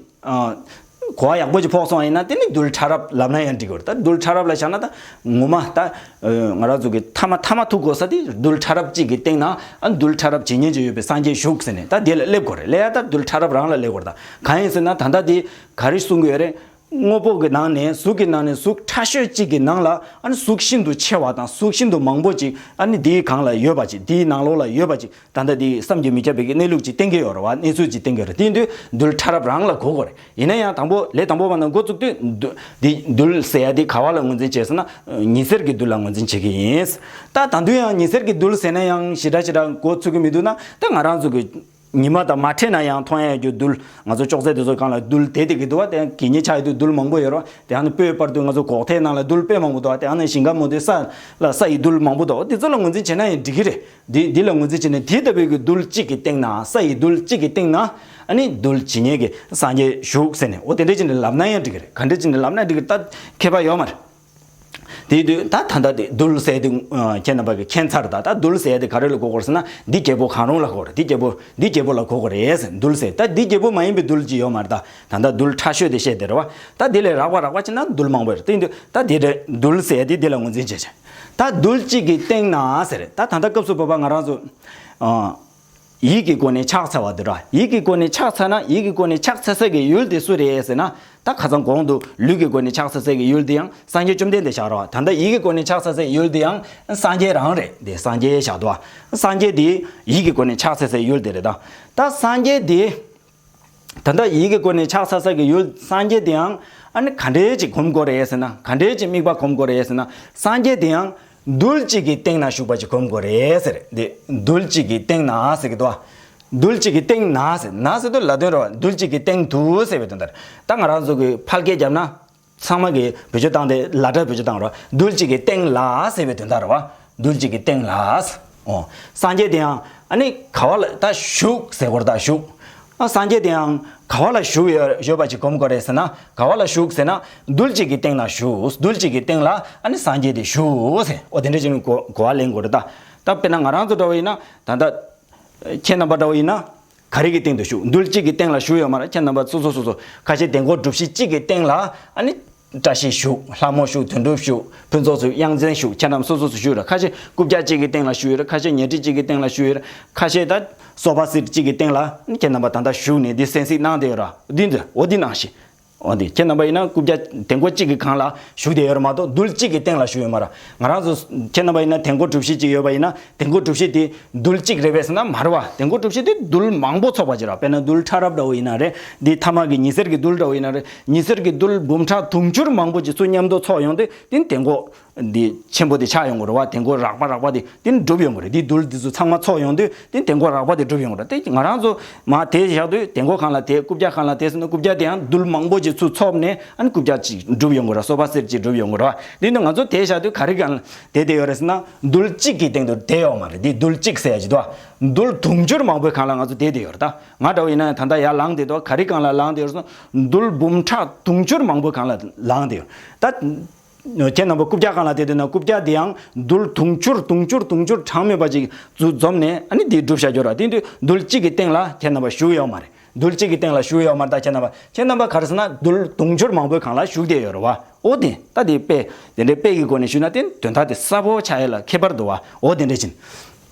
གོ་བ་ཡག་པོ་ཅིག་ཕོག་སོང་བ་ཡིན་ན་དེ་ནི་རྡུལ་ཕྲ་རབ་ལབ་ན་ཡང་འགྲིག་གི་རེད། ད་རྡུལ་ཕྲ་རབ་ལ་བཞག་ན་ད་ངོ་མ་ད་ང་རང་ཚོ་གི་མཐའ་མ་མཐའ་མ་ཐུག་དགོས་ས་དེ་རྡུལ་ཕྲ་རབ་གཅིག་གི་སྟེང་ན་ཨ་རྡུལ་ཕྲ་རབ་ཇི་སྙེད་ཅིག་ཡོད་པའི་སངས་རྒྱས་བཞུགས་ཟེར་ནས་ད་དེ་ལ་སླེབས་དགོས་རེད། སླེབས་ཡ་ད་རྡུལ་ཕྲ་རབ་རང་ལ་སླེབས་དགོས་རེད། ད་གང་ཡིན་ཟེར་ན་ད་ལྟ་དེ་ག་རེ་གསུང་གི་ཡོད་རེད། དངོས་པོ་གི་ནང་ནས་གཟུགས་ཀྱི་ནང་ནས་གཟུགས་ཕྲ་ཤོས་གཅིག་གི་ནང་ལ་ཨ་ནི་གཟུགས་ཤིན་ཏུ་ཆེ་བ་དང་གཟུགས་ཤིན་ཏུ་མང་པོ་ཅིག་ཨ་ནི་དེའི་སྒང་ལ་ཡོད་པ་ཅིག་དེའི་ནང་ལོགས་ལ་ཡོད་པ་ཅིག་ད་ལྟ་དེ་བསམ་གྱིས་མི་ཁྱབ་པའི་གནས་ལུགས་ཅིག་བསྟན་གྱི་ཡོད་རེད་བ། གནས་ཚུལ་ཅིག་བསྟན་གྱི་ཡོད་རེད། དེ་ཡིན་དུས་རྡུལ་ཕྲ་རབ་རང་ལ་གོ་དགོས་རེད། ཡིན་ན་ཡང་དང་པོ་ལས་དང་པོ་བ་ན་འགོ་བཙུགས་དུས་རྡུ་དེ་རྡུལ་ཟེར་ཡ་དེ་ག་བ་ལ་ངོས་འཛིན་བྱས་ཟེར་ན་ཉི་ཟེར་གྱི་རྡུལ་ལ་ངོས་འཛིན་བྱེད་ཀྱི་ཡིན། ད་ད་དུང་ཡང་ཉི་ཟེར་གྱི་རྡུལ་ཟེར་ན་ཡང་ཞེ་དྲག་ཞེ་དྲག་མགོ་ཚོད་ཀྱི་མི་འདུག་ན་ད་ང་རང་ཚོ་གི་ཉི་མ་དང་མ་འཕྲད་ན་ཡང་མཐོང་ཡ་ཡོད་རྒྱུ་རྡུལ། ང་ཚོ་ཅོག་ཙེ་དེ་ཚོ་སྒང་ལ་རྡུལ་དེ་དེ་གི་འདུག་བ། དེ་གད་སྙིགས་ཆགས་ཡོད་དུས་རྡུལ་མང་པོ་ཡོད་རེད་བ། དེ་ཨ་ནི་སྤོས་སྤར་དུས་ང་ཚོ་གོག་ཐལ་ནང་ལ་རྡུལ་དཔེ་མང་པོ་འདུག་བ། དེ་ཨ་ནི་ཞིང་ཁ་མོ་དེ་ས་ལ་ས་ཡི་རྡུལ་མང་པོ་འདུག་བ། དེ་ཚོ་ལ་ངོས་འཛིན་བྱས་ན་ཡང་འགྲིག་གི་རེད། འདི་འདི་ལ་ངོས་འཛིན་བྱས་ནས་དེ་ལྟ་བུའི་གི་རྡུལ་གཅིག་གི་སྟེང་ན། ས་ཡི་རྡུལ་གཅིག་གི་སྟེང་ན་ཨ་ནི་རྡུལ་ཇི་སྙེད་ཀྱི་སངས་རྒྱས་བཞུགས་ཟེར་ནས། འོ་དེ་འདྲ་བྱས་ནས་ལབ་ན་ཡང་འགྲིག་གི་རེད། ག་འདྲ་བྱས་ནས་ལབ་ན་འགྲིག་གི་རེད། ད་ཁྱད་པར་ཡོད་མ་རེད། དེ་དུས་ད་ད་ལྟ་དེ་རྡུལ་ཟེར་དེ་ཁྱེད་རྣམ་པ་གི་མཁྱེན་ཚར། ད་ད་རྡུལ་ཟེར་དེ་ག་རེ་ལ་གོ་དགོས་ཟེར་ན། འདི་བརྒྱད་པོ་གང་རུང་ལ་གོ་དགོས་རེད། འདི་བརྒྱད་པོ་འདི་བརྒྱད་པོ་ལ་གོ་དགོས་རེད་ཟེར། རྡུལ་ཟེར་ད་འདི་བརྒྱད་པོ་མ་ཡིན་པའི་རྡུལ་ཅིག་ཡོད་མ་རེད། ད་ད་ལྟ་རྡུལ་ཕྲ་ཤོས་དེ་བཤད་དེ་རེད་བ། ད་འདི་ལས་རགས་པ་རགས་པ་བྱས་ན་རྡུལ་མང་པོ་རེད། དེ་དུས་ད་འདི་རེད། རྡུལ་ཟེར་དེ་འདི་ལ་ངོས་འཛིན་བྱས་བྱས། ད་རྡུལ་གཅིག་གི་སྟེང་ན་ཟེར། ད་ད་ལྟ་སྐབས་སུ་བབ་པ་ང་རང་ཚོ་ཨ། ཡིད་ཀྱི་སྒོ་ནས་ཕྱག་འཚལ་བ་དེ་ར། ཡིད་ཀྱི་སྒོ་ནས་ཕྱག་འཚལ་ན། ཡིད་ཀྱི་སྒོ་ནས་ཕྱག་འཚལ་ས་གི་ཡུལ་དེ་སུ་རེད་ཟེར་ན། ད་ཁ་སང་གོང་དུ་ལུས་ཀྱི་སྒོ་ནས་ཕྱག་འཚལ་ས་གི་ཡུལ་དེ་ཡང་སངས་རྒྱས་བཅོམ་ལྡན་འདས་བཞག་ར་བ། ད་ལྟ་ཡིད་ཀྱི་སྒོ་ནས་ཕྱག་འཚལ་ས་གི་ཡུལ་དེ་ཡང་སངས་རྒྱས་རང་རེད། དེ་སངས་རྒྱས་བཞག་འདུག་བ། སངས་རྒྱས་དེ་ཡིད་ཀྱི་སྒོ་ནས་ཕྱག་འཚལ་ས་གི་ཡུལ་དེ་རེད། ད་ད་སངས་རྒྱས་དེ། ད་ལྟ་ཡིད་ཀྱི་སྒོ་ནས་ཕྱག་འཚལ་ས་གི་ཡུལ་སངས་རྒྱས་དེ་ཡང་ཨ་ནི་ག་འདྲས་ཅིག་སྒོམ་དགོས་རེད་ཟེར་ན། ག་འདྲས་ཅིག་དམིགས་པ་སྒོམ་དགོས་རེད་ཟེར་ན། སངས་རྒྱས་དེ་ཡང་རྡུལ་གཅིག་གི་སྟེང་ན་བཞུགས་པ་ཅིག་སྒོམ་དགོས་རེད་ཟེར། འདི་རྡུལ་གཅིག་གི་སྟེང་ན་ཟེར་གི་འདུག་བ། རྡུལ་གཅིག་གི་སྟེང་ན་ཟེར། ན་ཟེར་དུས་ལ་དོན་རེད་བ། རྡུལ་གཅིག་གི་སྟེང་དུ་ཟེར་བའི་དོན་དག་རེད། ད་ང་རང་ཚོ་གི་ཕལ་སྐད་བརྒྱབ་ན། ཚང་མ་གི་བེད་སྤྱོད་བཏང་སྟེ་ལ་སྒྲ་བེད་སྤྱོད་བཏང་རོགས། རྡུལ་གཅིག་གི་སྟེང་ལ་ཟེར་བའི་དོན་དག་རེད་བ། རྡུལ་གཅིག་གི་སྟེང་ལ། འོ། སངས་རྒྱས་དེ་ཡང་ཨ་ནི་ག་བ་ལ་ད་བཞུགས་ཟེར་བར་ད་བཞུགས། ཨ་སངས་རྒྱས་དེ་ཡང་ག་བ་ལ་བཞུགས་ཡོད་ཡོད་པ་ཅིག་སྒོམ་དགོས་རེད་ཟེར་ན། ག་བ་ལ་བཞུགས་ཟེར་ན། རྡུལ་གཅིག་གི་སྟེང་ལ་བཞུགས། རྡུལ་གཅིག་གི་སྟེང་ལ་ཨ་ནི་སངས་རྒྱས་དེ་བཞུགས་ཟེར། འོ་དེ་འདྲ་ཅིག་གོ་གོ་བ་ལེན་དགོས་རེད་ད། ད་དཔེར་ན་ང་རང་ཚོ་འདྲ་བ་ཡིན་ན། ད་ལྟ་ཁྱེད་རྣམ་པ་འདྲ་བ་ཡིན་ན། ག་རེ་གི་སྟེང་དུ་བཞུགས། རྡུལ་གཅིག་གི་སྟེང་ལ་བཞུགས་ཡོད་མ་རེད། ཁྱེད་རྣམ་པ་སོ་སོ་སོ་སོ་ཁ་ཤས་གདན་སྒོ་གྲུ་བཞི་གཅིག་གི་སྟེང་ལ་ཨ་ནི་བཀྲ་ཤིས་བཞུགས། ལྷ་མོ་བཞུགས། དོན་གྲུབ་བཞུགས། ཕུན་ཚོགས་བཞུགས། དབྱངས་ཅན་བཞུགས། ཁྱེད་རྣམ་སོ་སོ་སོ་བཞུགས་རེད། ཁ་ཤས་རྐུབ་བཀྱག་གཅིག་གི་སྟེང་ལ་བཞུགས་ཡོད་རེད། ཁ་ཤས་ཉལ་ཁྲི་གཅིག་གི་སྟེང་ལ་བཞུགས་ཡོད་རེད། ཁ་ཤས་ད་སོ་ཕ་སེར་གཅིག་གི་སྟེང་ལ་ཨ་ནི་ཁྱེད་རྣམ་པ་ད་ལྟ་བཞུགས་ནས་འདི་གསན་གཟིགས་གནང་བསྡད་ཡོད་རེད། འདི་འདི་འོ་འདི་ནང་བཞིན། འོ་དེ་ཁྱེད་རྣམ་པ་ཡིན་ན་རྐུབ་བཀྱག་གདན་སྒོ་གཅིག་གི་སྒང་ལ་བཞུགས་བསྡད་ཡོད་རེད་མ་གཏོགས་རྡུལ་གཅིག་གི་སྟེང་ལ་བཞུགས་ཡོད་མ་རེད། ང་རང་ཚོ་ཁྱེད་རྣམ་པ་ཡིན་ན་གདན་སྒོ་གྲུ་བཞི་གཅིག་ཡོད་པ་ཡིན་ན་གདན་སྒོ་གྲུ་བཞི་དེ་རྡུལ་གཅིག་རེད་པས་ཟེར་ན་མ་རེད་བ། གདན་སྒོ་གྲུ་བཞི་དེ་རྡུལ་མང་པོ་ཚོགས་པ་ཅིག་རེད། དཔེར་ན་རྡུལ་ཕྲ་རབ་འདྲ་བོ་ཡིན་ན་རེད། འདི་ཐ་མག་གི་ཉི་ཟེར་གྱི་རྡུལ་འདྲ་བོ་ཡིན་ན་རེད། ཉི་ཟེར་གྱི་རྡུལ་འབུམ་ཕྲག་དུང་ཕྱུར་མང་པོ་ཅིག་ཚུར་མཉམ་དུ་ཚོགས་ཡོང་དུས་དེ་གདན་སྒོ་འདི་ཆེན་པོ་དེ་ཆགས་ཡོང་གི་རེད་བ། གདན་སྒོ་རགས་པ་རགས་པ་དེ་དེ་འགྲུབ་ཡོང་གི་རེད། དེ་རྡུལ་དེ་ཚོ་ཚང་མ་ཚོགས་ཡོང་དུས་དེ་གདན་སྒོ་རགས་པ་དེ་འགྲུབ་ཡོང་གི་རེད། དེ་ང་རང་ཚོ་མ་དེ་བཞག་དུས་གདན་སྒོ་སྒང་ལ་དེ་རྐུབ་བཀྱག་སྒང་ལ་དེ་ཟེར་ན་རྐུབ་བཀྱག་དེ་ཡང་རྡུལ་མང་པོ་ཅིག་ཚུར་ཚོགས་ནས་ཨ་ནི་རྐུབ་བཀྱག་ཅིག་འགྲུབ་ཡོང་གི་རེད། སོ་ཕ་སེར་ཅིག་འགྲུབ་ཡོང་གི་རེད་བ། དེ་ནི་ང་ཚོ་དེ་བཞག་དུས་ག་རེ་སྒང་ལ་དེ་དེ་ཡོད་རེད་ཟེར་ན་རྡུལ་གཅིག་གི་སྟེང་དུ་དེ་ཡོད་མ་རེད། དེ་རྡུལ་གཅིག་ཟེར་ཡ་ཅིག་འདུག་བ། རྡུལ་དུང་ཕྱུར་མང་པོའི་སྒང་ལ་ང་ཚོ་དེ་དེ་ཡོད་རེད། ད་ང་འདྲ་བོ་ཡིན་ན་ད་ལྟ་ཡར་ལངས་བསྡད་འདུག་ག་རེ་སྒང་ལ་ལངས་བསྡད་ཡོད་རེད་ཟེར་ན་རྡུལ་འབུམ་ཕྲག་དུང་ཕྱུར་མང་པོའི་སྒང་ལ་ལངས་བསྡད་ཡོད་རེད། ད། ཁྱེད་རྣམ་པ་རྐུབ་བཀྱག་སྒང་ལ་བསྡད་འདུག་ན་རྐུབ་བཀྱག་དེ་ཡང་རྡུལ་དུང་ཕྱུར་དུང་ཕྱུར་དུང་ཕྱུར་གྲངས་མེད་པ་ཅིག་འཛོམས་ནས་ཨ་ནི་དེ་སྒྲུབ་བྱ་རྒྱུ་ར། དེ་དུས་རྡུལ་གཅིག་གི་སྟེང་ལ་ཁྱེད་རྣམ་པ་བཞུགས་ཡོད་མ་རེད། རྡུལ་གཅིག་གི་སྟེང་ལ་བཞུགས་ཡོད་མ་རེད། ད་ཁྱེད་རྣམ་པ་ཁྱེད་རྣམ་པ་ག་རེ་ཟེར་ན་རྡུལ་དུང་ཕྱུར་མང་པོའི་སྒང་ལ་བཞུགས་བསྡད་ཡོད་རེད་བ། ཨོ་དེ་ད་དེ་དཔེ་དེ་འདྲའི་དཔེ་གི་སྒོ་ནས་ཞུས་ན་དེ་དོན་དག་དེ་གསལ་པོ་ཆགས་ཡོད་ལ་ཁྱད་པར་འདུག་བ། ཨོ་དེ་འདྲ་ཅིག་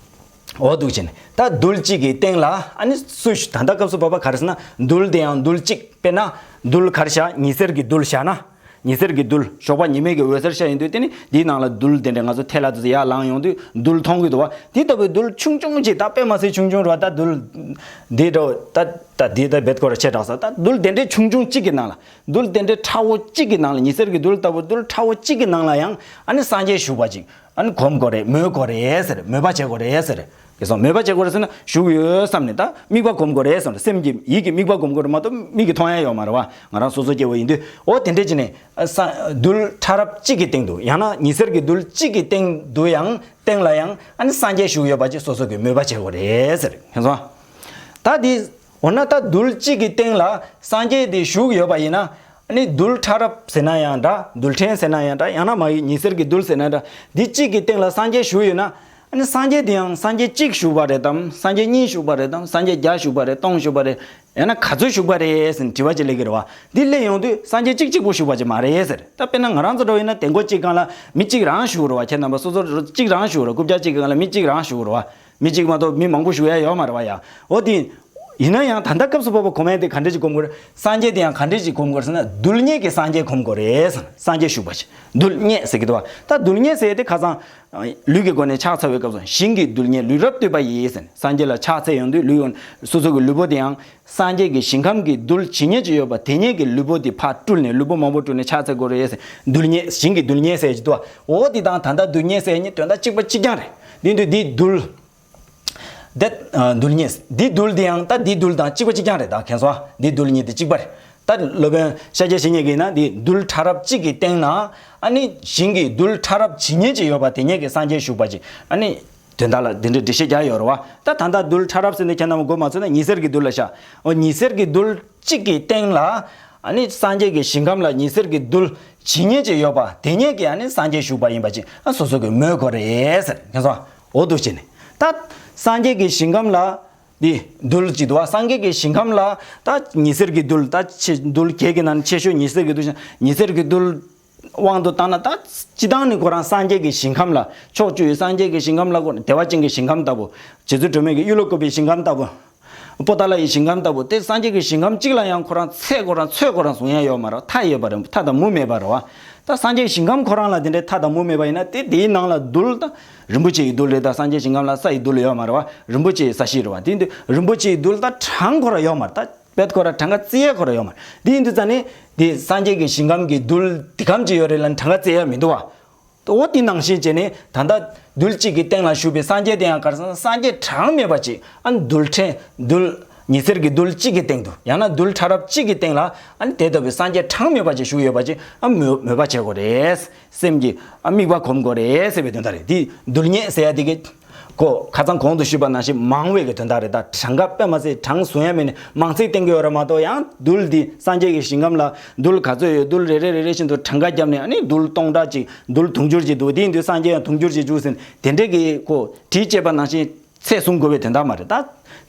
ཨོ་འདུག་ཅིག་ད་རྡུལ་གཅིག་གི་སྟེང་ལ་ཨ་ནི་སུ་ཞུ་ད་ལྟ་སྐབས་སུ་བབ་པ་ག་རེ་ཟེར་ན་རྡུལ་དེ་ཡང་རྡུལ་གཅིག་དཔེར་ན་རྡུལ་ག་རེ་བཞག་ཉི་ཟེར་གྱི་རྡུལ་བཞག་ན། ཉི་ཟེར་གྱི་རྡུལ་ཞོགས་པ་ཉི་མའི་གི་འོད་ཟེར་ཤར་ཡོང་དུས་དེ་ནི་འདིའི་ནང་ལ་རྡུལ་དེ་འདྲ་ང་ཚོ་ཐལ་ལ་དུ་ཡར་ལངས་ཡོང་དུས་རྡུལ་མཐོང་གི་འདུག་བ། དེ་ལྟ་བུའི་རྡུལ་ཆུང་ཆུང་ཅིག་ད་དཔེ་མ་སྲིད་ཆུང་ཆུང་རེད་བ། ད་རྡུལ་འདི་འདྲ་ད་ད་འདི་ད་བེད་ཁོ་ར་ཆེ་དྲགས་ས། ད་རྡུལ་དེ་འདྲའི་ཆུང་ཆུང་གཅིག་གི་ནང་ལ་རྡུལ་དེ་འདྲའི་ཕྲ་བོ་གཅིག་གི་ནང་ལ་ཉི་ཟེར་གྱི་རྡུལ་ལྟ་བུ་རྡུལ་ཕྲ་བོ་གཅིག་གི་ནང་ལ་ཡང་ཨ་ནི་སངས་རྒྱས་བཞུགས་པ་ཅིག་ཨ་ནི་གོམས་དགོས་རེད། མོས་དགོས་རེད་ཟེར། མོས་པ་བྱེད་དགོས་རེད་ཟེར། གེ་སོང་མོས་པ་བྱེད་དགོས་རེད་ཟེར་ན་བཞུགས་ཡོད་བསམ་ནས་ད་དམིགས་པ་སྒོམ་དགོས་རེད་བསམ་ནས་སེམས་ཀྱི་ཡིད་ཀྱི་དམིགས་པ་སྒོམ་དགོས་རེད་མ་གཏོགས་མིག་གིས་མཐོང་ཡ་ཡོད་མ་རེད་བ། ང་རང་སོ་སོ་སྐྱེ་བོ་ཡིན་དུས་ཨོ་དེ་འདྲས་བྱས་ནས་ས་རྡུལ་ཕྲ་རབ་གཅིག་གི་སྟེང་དུ་ཡང་ན་ཉི་ཟེར་གྱི་རྡུལ་གཅིག་གི་སྟེང་དུ་ཡང་སྟེང་ལ་ཡང་ཨ་ནི་སངས་རྒྱས་བཞུགས་ཡོད་པ་ཅིག་སོ་སོ་གི་མོས་པ་བྱེད་དགོས་རེད་ཟེར། ཧེ་སོང་ད་དེ་འོ་ན་ད་རྡུལ་གཅིག་གི་སྟེང་ལ་སངས་རྒྱས་དེ་བཞུགས་ཡོད་པ་ཡིན་ན། ཨ་ནི་རྡུལ་ཕྲ་རབ་ཟེར་ན་ཡང་འདྲ། རྡུལ་ཕྲན་ཟེར་ན་ཡང་འདྲ། ཡང་ན་མ་ཡི་ཉི་ཟེར་གྱི་རྡུལ་ཟེར་ན་འདྲ། འདི་གཅིག་གི་སྟེང་ལ་སངས་རྒྱས་བཞུགས་ཡོད་ན། ཨ་ནི་སངས་རྒྱས་དེ་ཡང་སངས་རྒྱས་གཅིག་བཞུགས་པ་རེད་དམ། སངས་རྒྱས་གཉིས་བཞུགས་པ་རེད་དམ། སངས་རྒྱས་བརྒྱ་བཞུགས་པ་རེད། སྟོང་བཞུགས་པ་རེད། ཡང་ན་ག་ཚོད་བཞུགས་པ་རེད་ཟེར་ནས་དྲི་བ་ཅིག་སླེབས་ཀྱི་རེད་བ། འདི་སླེབས་ཡོང་དུས་སངས་རྒྱས་གཅིག་གཅིག་པོ་བཞུགས་པ་ཅིག་མ་རེད་ཟེར། ད་དཔེར་ན་ང་རང་ཚོ་འདྲ་བོ་ཡིན་ན་གདན་སྒོ་གཅིག་སྒང་ལ་མི་གཅིག་རང་བཞུགས་རེད་བ། ཁྱེད་རྣམ་པ་སོ་སོ་གཅིག་རང་བཞུགས་རེད། རྐུབ་བཀྱག་གཅིག་གི་སྒང་ལ་མི་གཅིག་རང་བཞུགས་རེད་བ། མི་གཅིག་མ་གཏོགས་མི་མང་པོ་བཞུགས་ཡ་ཡོད་མ་རེད་བ་ཡ། འོ་དེ། ཡིན་ན་ཡང་ད་ལྟ་སྐབས་སུ་བབ་པ་གོ་མ་དེ་ག་འདྲ་ཞིག་གོམས་དགོས་རེད། སངས་རྒྱས་དེ་ཡང་ག་འདྲ་ཞིག་གོམས་དགོས་རེད་ཟེར་ན་རྡུལ་སྙེད་ཀྱི་སངས་རྒྱས་གོམས་དགོས་རེད་ཟེར། སངས་རྒྱས་བཞུགས་པ་ཞིག་རྡུལ་སྙེད་ཟེར་གྱི་འདུག་བ། ད་རྡུལ་སྙེད་ཟེར་དེ་ཁ་སང་། ལུས་ཀྱི་སྒོ་ནས་ཕྱག་འཚལ་བའི་སྐབས་སུ་ཞིང་གི་རྡུལ་སྙེད་ལུས་རབ་བཏུད་པ་ཡིས་ཟེར། སངས་རྒྱས་ལ་ཕྱག་འཚལ་ཡོང་དུས་ལུས་ཀྱི་སོ་སོ་གི་ལུས་པོ་དེ་ཡང་སངས་རྒྱས་ཀྱི་ཞིང་ཁམས་ཀྱི་རྡུལ་ཇི་སྙེད་ཅིག་ཡོད་པ་དེ་སྙེད་ཀྱི་ལུས་པོ་དེ་ཕར་སྤྲུལ་ནས་ལུས་པོ་མང་པོ་སྤྲུལ་ནས་ཕྱག་འཚལ་དགོས་རེད་ཟེར། རྡུལ་སྙེད་ཞིང་གི་རྡུལ་སྙེད་ཟེར་གྱི་འདུག་བ། འོ་དེ་དང་ད་ལྟ་རྡུལ་སྙེད་ཟེར་གཉིས་དོན་དག་གཅིག་པ་གཅིག་རྐྱང་རེད། འདི་འདུག་འདི་རྡུལ། འདི་རྡུལ་སྙེད། འདི་རྡུལ་འདི་ཡང་ད་འདི་རྡུལ་དང་གཅིག་པ་གཅིག་རྐྱང་རེད། ད་མཁྱེན་སོང་། འདི་རྡུལ་སྙེད་དེ་གཅིག་པ་རེད། ད་སློབ་དཔོན་ཤཱཀྱ་བཤེས་གཉེན་གྱིས་ན་འདི་རྡུལ་ཕྲ་རབ་གཅིག་གི་སྟེང་ན་ཨ་ནི་གཞན་གྱི་རྡུལ་ཕྲ་རབ་ཇི་སྙེད་ཅིག་ཡོད་པ་དེ་སྙེད་ཀྱི་སངས་རྒྱས་བཞུགས་པ་ཅིག་ཨ་ནི་དོན་དག་ལ་འདི་འདྲའི་འགྲེལ་བཤད་རྒྱག་ཡོད་རེད་བ། ད་ད་ལྟ་རྡུལ་ཕྲ་རབ་ཟེར་ནས་ཁྱེད་རྣམས་མགོ་མ་ཚོས་ན་ཉི་ཟེར་གྱི་རྡུལ་ལ་བཞག་འོ་ཉི་ཟེར་གྱི་རྡུལ་གཅིག་གི་སྟེང་ལ་ཨ་ནི་སངས་རྒྱས་ཀྱི་ཞིང་ཁམས་ལ་ཉི་ཟེར་གྱི་རྡུལ་ཇི་སྙེད་ཅིག་ཡོད་པ་དེ་སྙེད་ཀྱི་ཨ་ནི་སངས་རྒྱས་བཞུགས་པ་ཡིན་པ་ཅིག་ཨ་སོ་སོ་གིས་མོས་དགོས་རེད་ཟེར། མཁྱེན་སོང་། འོ་འདུག་བྱས་ནས་ད་སངས་རྒྱས་ཀྱི་ཞིང་ཁམས་ལ་འདི་རྡུལ་གཅིག་འདུག་བ། སངས་རྒྱས་ཀྱི་ཞིང་ཁམས་ལ་ད་ཉི་ཟེར་གྱི་རྡུལ། ད་ཆེ་རྡུལ་བརྒྱད་ཀྱི་ནང་ཆེ་ཤོས་ཉི་ཟེར་གྱི་རྡུལ། ཉི་ཟེར་གྱི་རྡུལ་དབང་དུ་བཏང་ན་ད་སྤྱིར་བཏང་ནི་ཁོ་རང་སངས་རྒྱས་ཀྱི་ཞིང་ཁམས་ལ་ཕྱོགས་བཅུ་ཡི་སངས་རྒྱས་ཀྱི་ཞིང་ཁམས་ལ་ཁོ་བདེ་བ་ཅན་གྱི་ཞིང་ཁམས་ལྟ་བུ། རྗེ་བཙུན་སྒྲོལ་མའི་གི་གཡུ་ལོ་བཀོད་པའི་ཞིང་ཁམས་ལྟ་བུ། པོ་ཏཱ་ལ་ཡི་ཞིང་ཁམས་ལྟ་བུ་སྟེ། སངས་རྒྱས་ཀྱི་ཞིང་ཁམས་གཅིག་ལ་ཡང་ཁོ་རང་ཚད་ཁོ་རང་ཚོད་ཁོ་རང་བཟུང་ཡ་ཡོད་མ་རེད། མཐའ་ཡོད་པ་རེད། མཐའ་དང་མུ་མེད་པ་རེད་བ། ད་སངས་རྒྱས་ཞིང་ཁམས་ཁོ་རང་ལ་དེ་འདྲའི་མཐའ་དང་མུ་མེད་པ་ཡིན་ན་དེ་དེའི་ནང་ལ་རྡུལ་ད་རིན་པོ་ཆེ་ཡི་རྡུལ་རེད། ད་སངས་རྒྱས་ཞིང་ཁམས་ལ་ས་ཡི་རྡུལ་ཡོད་མ་རེད་བ། རིན་པོ་ཆེ་ཡི་ས་གཞི་རེད་བ། དེ་འདི་རིན་པོ་ཆེ་ཡི་རྡུལ་ད་གྲངས་ཁོ་རང་ཡོད་མ་རེད། ད་དཔེ་ཁོ་རང་གྲངས་ཀ་བརྩི་ཡ་ཁོ་རང་ཡོད་མ་རེད། དེ་ཡིན་དུས་ཙང་ནི་དེ་སངས་རྒྱས་ཀྱི་ཞིང་ཁམས་ཀྱི་རྡུལ་དེ་གམ་གྱི་ཡོད་རེད་ལ་གྲངས་ཀ་བརྩི་ཡ་མི་འདུག་བ། འོ་དེ་ནང་བཞིན་བྱས་ནས་ད་ལྟ་རྡུལ་གཅིག་གི་སྟེང་ལ་བཞུགས་པའི་སངས་རྒྱས་དེ་ཡང་ག་རེ་ཟེར་ན་སངས་རྒྱས་གྲངས་མེད་པ་ཅིག་ཨ་རྡུལ་ཕྲན་རྡུལ་ཉི་ཟེར་གྱི་རྡུལ་གཅིག་གི་སྟེང་དུ་ཡང་ན་རྡུལ་ཕྲ་རབ་གཅིག་གི་སྟེང་ལ་ཨ་ནི་དེ་ལྟ་བུའི་སངས་རྒྱས་གྲངས་མེད་པ་ཅིག་བཞུགས་ཡོད་པ་ཅིག་ཨ་མོས་མོས་པ་བྱེད་དགོས་རེད། སེམས་ཀྱི་ཨ་དམིགས་པ་གོམས་དགོས་རེད་ཟེར་བའི་དོན་དག་རེད། དེ་རྡུལ་སྙེད་ཟེར་ཡ་དེ་གི་གོ་ཁ་སང་གོང་དུ་ཞུས་པ་ནང་བཞིན་མང་བའི་གི་དོན་དག་རེད། ད་གྲངས་ཀ་དཔེ་མ་ཚད་གྲངས་བཟུང་ཡ་མེད་ནས་མང་ཚིག་བསྟན་གྱི་ཡོད་རེད་མ་གཏོགས། ཡང་རྡུལ་འདི་སངས་རྒྱས་ཀྱི་ཞིང་ཁམས་ལ་རྡུལ་ག་ཚོད་ཡོད། རྡུལ་རེ་རེ་རེ་རེ་བཞིན་དུ་གྲངས་ཀ་བརྒྱབ་ནས་ཨ་ནི་རྡུལ་སྟོང་ཕྲག་གཅིག་རྡུལ་དུང་ཕྱུར་གཅིག་འདུག་དེ་ཡིན་དུས་སངས་རྒྱས་ཡང་དུང་ཕྱུར་གཅིག་བཞུགས་ཟིན། དེ་འདྲས་ཀྱི་གོ་དྲི་བཅས་པ་ནང་བཞིན་ཚད་བཟུང་དགོས་པའི་དོན་དག་མ་རེད། ད་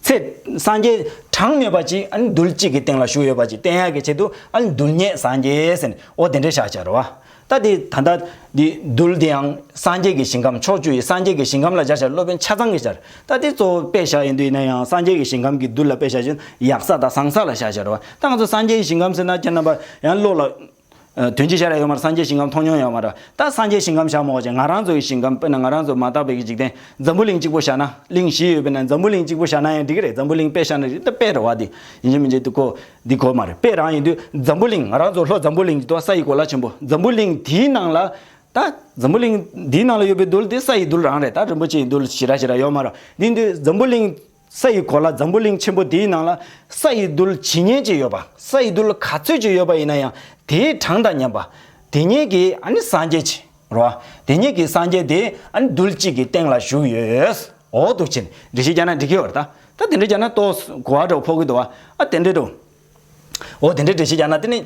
ཚད་སངས་རྒྱས་གྲངས་མེད་པ་ཅིག་ཨ་ནི་རྡུལ་གཅིག་གི་སྟེང་ལ་བཞུགས་ཡོད་པ་ཅིག་བསྟན་ཡག་གི་ཆེད་དུ་ཨ་ནི་རྡུལ་སྙེད་སངས་རྒྱས་ཟེར་ནས་འོ་དེ་འདྲས་བཞག་བྱ་རེད་བ། ད་དེ་ད་ལྟ་འདི་རྡུལ་དེ་ཡང་སངས་རྒྱས་ཀྱི་ཞིང་ཁམས་ཕྱོགས་བཅུ་ཡི་སངས་རྒྱས་ཀྱི་ཞིང་ཁམས་ལ་སྦྱར་བྱ། སློབ་དཔོན་ཆ་ཚང་གིས་སྦྱར། ད་དེ་གཙོ་བོ་དཔེ་བཞག་ཡིན་དུས་ཡིན་ན་ཡང་སངས་རྒྱས་ཀྱི་ཞིང་ཁམས་ཀྱི་རྡུལ་ལ་དཔེ་བཞག་བཞིན་ཡག་ས་དང་བཟང་ས་ལ་བཞག་བྱ་རེད་བ། ད་ང་ཚོ་སངས་རྒྱས་ཀྱི་ཞིང་ཁམས་ཟེར་ན་ཁྱེད་རྣམ་པ་ཡང་བློ་ལ་ཨ་དོན་ཅི་ཤར་ཡ་ཡོད་མ་རེད། སངས་རྒྱས་ཞིང་ཁམས་མཐོང་མྱོང་ཡོད་མ་རེད། ད་སངས་རྒྱས་ཞིང་ཁམས་བཞག་མ་དགོས་ཅིག་ང་རང་ཚོ་ཡི་ཞིང་ཁམས་དཔེར་ན་ང་རང་ཚོ་མ་དག་པའི་གི་འཇིག་རྟེན་འཛམ་བུ་གླིང་གཅིག་པོ་བཞག་ན། གླིང་བཞི་ཡོད་པས་ན་འཛམ་བུ་གླིང་གཅིག་པོ་བཞག་ན་ཡང་འགྲིག་གི་རེད། འཛམ་བུ་གླིང་དཔེ་བཞག་ན་རེད། ད་དཔེ་རེད་བ། དེ་ཡིན་གཅིག་མིན་གཅིག་དེ་གོ་འདི་གོ་མ་རེད། དཔེ་རང་ཡིན་དུས་འཛམ་བུ་གླིང་ང་རང་ཚོ་ལྷོ་འཛམ་བུ་གླིང་གི་ཏོ་ས་ཡི་གོ་ལ་ཆེན་པོ་འཛམ་བུ་གླིང་དེའི་ནང་ལ། ད་འཛམ་བུ་གླིང་འདིའི་ནང་ལ་ཡོད་པའི་རྡུལ་དེ་ས་ཡི་རྡུལ་རང་རེད། ད་རིན་པོ་ཆེའི་རྡུལ་ཞེ་དྲག་ཞེ་དྲག་ཡོད་མ་རེད། འདི་འདི་འཛམ་བུ་གླིང་ས་ཡི་གོ་ལ་འཛམ་བུ་གླིང་ཆེན་པོ་འདིའི་ནང་ལ་ས་ཡི་རྡུལ་ཇི་སྙེད་ཅིག་ཡོད་པ། ས་ཡི་རྡུལ་ག་ཚོད་ཅིག་ཡོད་པ་ཡིན་ན་ཡང་དེའི་གྲངས་དང་མཉམ་པ། དེ་སྙེད་ཀྱི་ཨ་ནི་སངས་རྒྱས་ཅིག་རོ། དེ་སྙེད་ཀྱི་སངས་རྒྱས་དེ་ཨ་ནི་རྡུལ་གཅིག་གི་སྟེང་ལ་བཞུགས་ཡོད། འོ་འདུག་ཕྱིན་འགྲེལ་བཤད་རྒྱག་ན་འགྲིག་གི་ཡོད་རེད། ད་ད་དེ་འདྲ་རྒྱག་ན་ཏོག་གོ་བ་འདྲ་བོ་ཕོག་གི་འདུག་བ། ཨ་དེ་འདྲ་འགྲོ། འོ་དེ་འདྲའི་འགྲེལ་བཤད་རྒྱག་ན་དེ་ནི་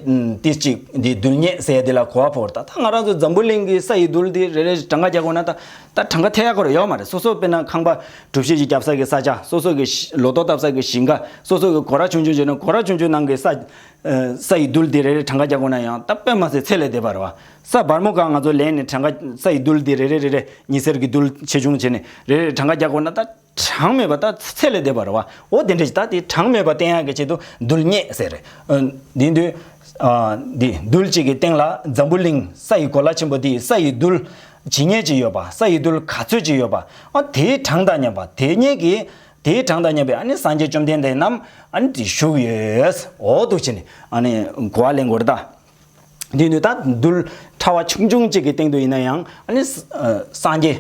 ཏིས་གཅིག་འདི་རྡུལ་སྙེད་ཟེར་ཡ་དེ་ལ་གོ་བ་ཕོག་རེད། ད་ད་ང་རང་ཚོ་འཛམ་བུ་གླིང་གི་ས་ཡི་རྡུལ་འདི་རེ་རེ་གྲངས་ཀ་རྒྱག་དགོས་ན་ད་ད་གྲངས་ཀ་ཐེབས་ཡག་ཁོ་རང་ཡོད་མ་རེད། སོ་སོ་དཔེར་ན་ཁང་པ་གྲུ་བཞི་ཞིག་རྒྱབ་ས་གི་ས་ཆ། སོ་སོ་གི་ལོ་ཏོག་བཏབ་ས་གི་ཞིང་ཁ། སོ་སོ་གི་སྒོ་ར་ཆུང་ཆུང་བྱས་ན་སྒོ་ར་ཆུང་ཆུང་ནང་གི་ས་ས་ཡི་རྡུལ་འདི་རེ་རེ་གྲངས་ཀ་རྒྱག་དགོས་ན་ཡང་ད་དཔེ་མ་ཚད་ཚད་ལས་འདས་པ་རེད་བ། ས་སྦར་མོ་སྒང་ང་ཚོ་ལེན་ནས་གྲངས་ཀ་ས་ཡི་རྡུལ་འདི་རེ་རེ་རེ་རེ་ཉི་ཟེར་གི་རྡུལ་ཆེ་ཆུང་བྱས་ནས་རེ་རེ་གྲངས་ཀ་རྒྱག་དགོས་ན་ད། གྲངས་མེད་པ་ད་ཚད་ལས་འདས་པ་རེད་བ། འོ་དེ་འདྲ་ཞིག་ད་དེ་གྲངས་མེད་པ་བསྟན་ཡག་གི་ཆེད་དུ་རྡུལ་སྙེད་ཟེར་རེད། ཨ་འདི་འདུས། ཨ་འདི་རྡུལ་གཅིག་གི་སྟེང་ལ་འཛམ་བུ་གླིང་ས་ཡི་གོ་ལ་ཆེན་པོ་འདི་ས་ཡི་རྡུལ་ཇི་སྙེད་ཅིག་ཡོད་པ། ས་ཡི་རྡུལ་ག་ཚོད་ཅིག་ཡོད་པ། ཨ་དེའི་གྲངས་དང་མཉམ་པ། དེ་སྙེད་ཀྱི་དེའི་གྲངས་དང་མཉམ་པའི་ཨ་ནི་སངས་རྒྱས་བཅོམ་ལྡན་འདས་རྣམས་ཨ་ནི་དེ་བཞུགས་ཡོད། འོ་འདུག་ཕྱིན་ཨ་ནི་གོ་བ་ལེན་དགོས་རེད་ད། འདི་ནི་ད་རྡུལ་ཕྲ་བ་ཆུང་ཆུང་གཅིག་གི་སྟེང་དུ་ཡིན་ན་ཡང་ཨ་ནི་ས་ཨ་སངས་རྒྱས་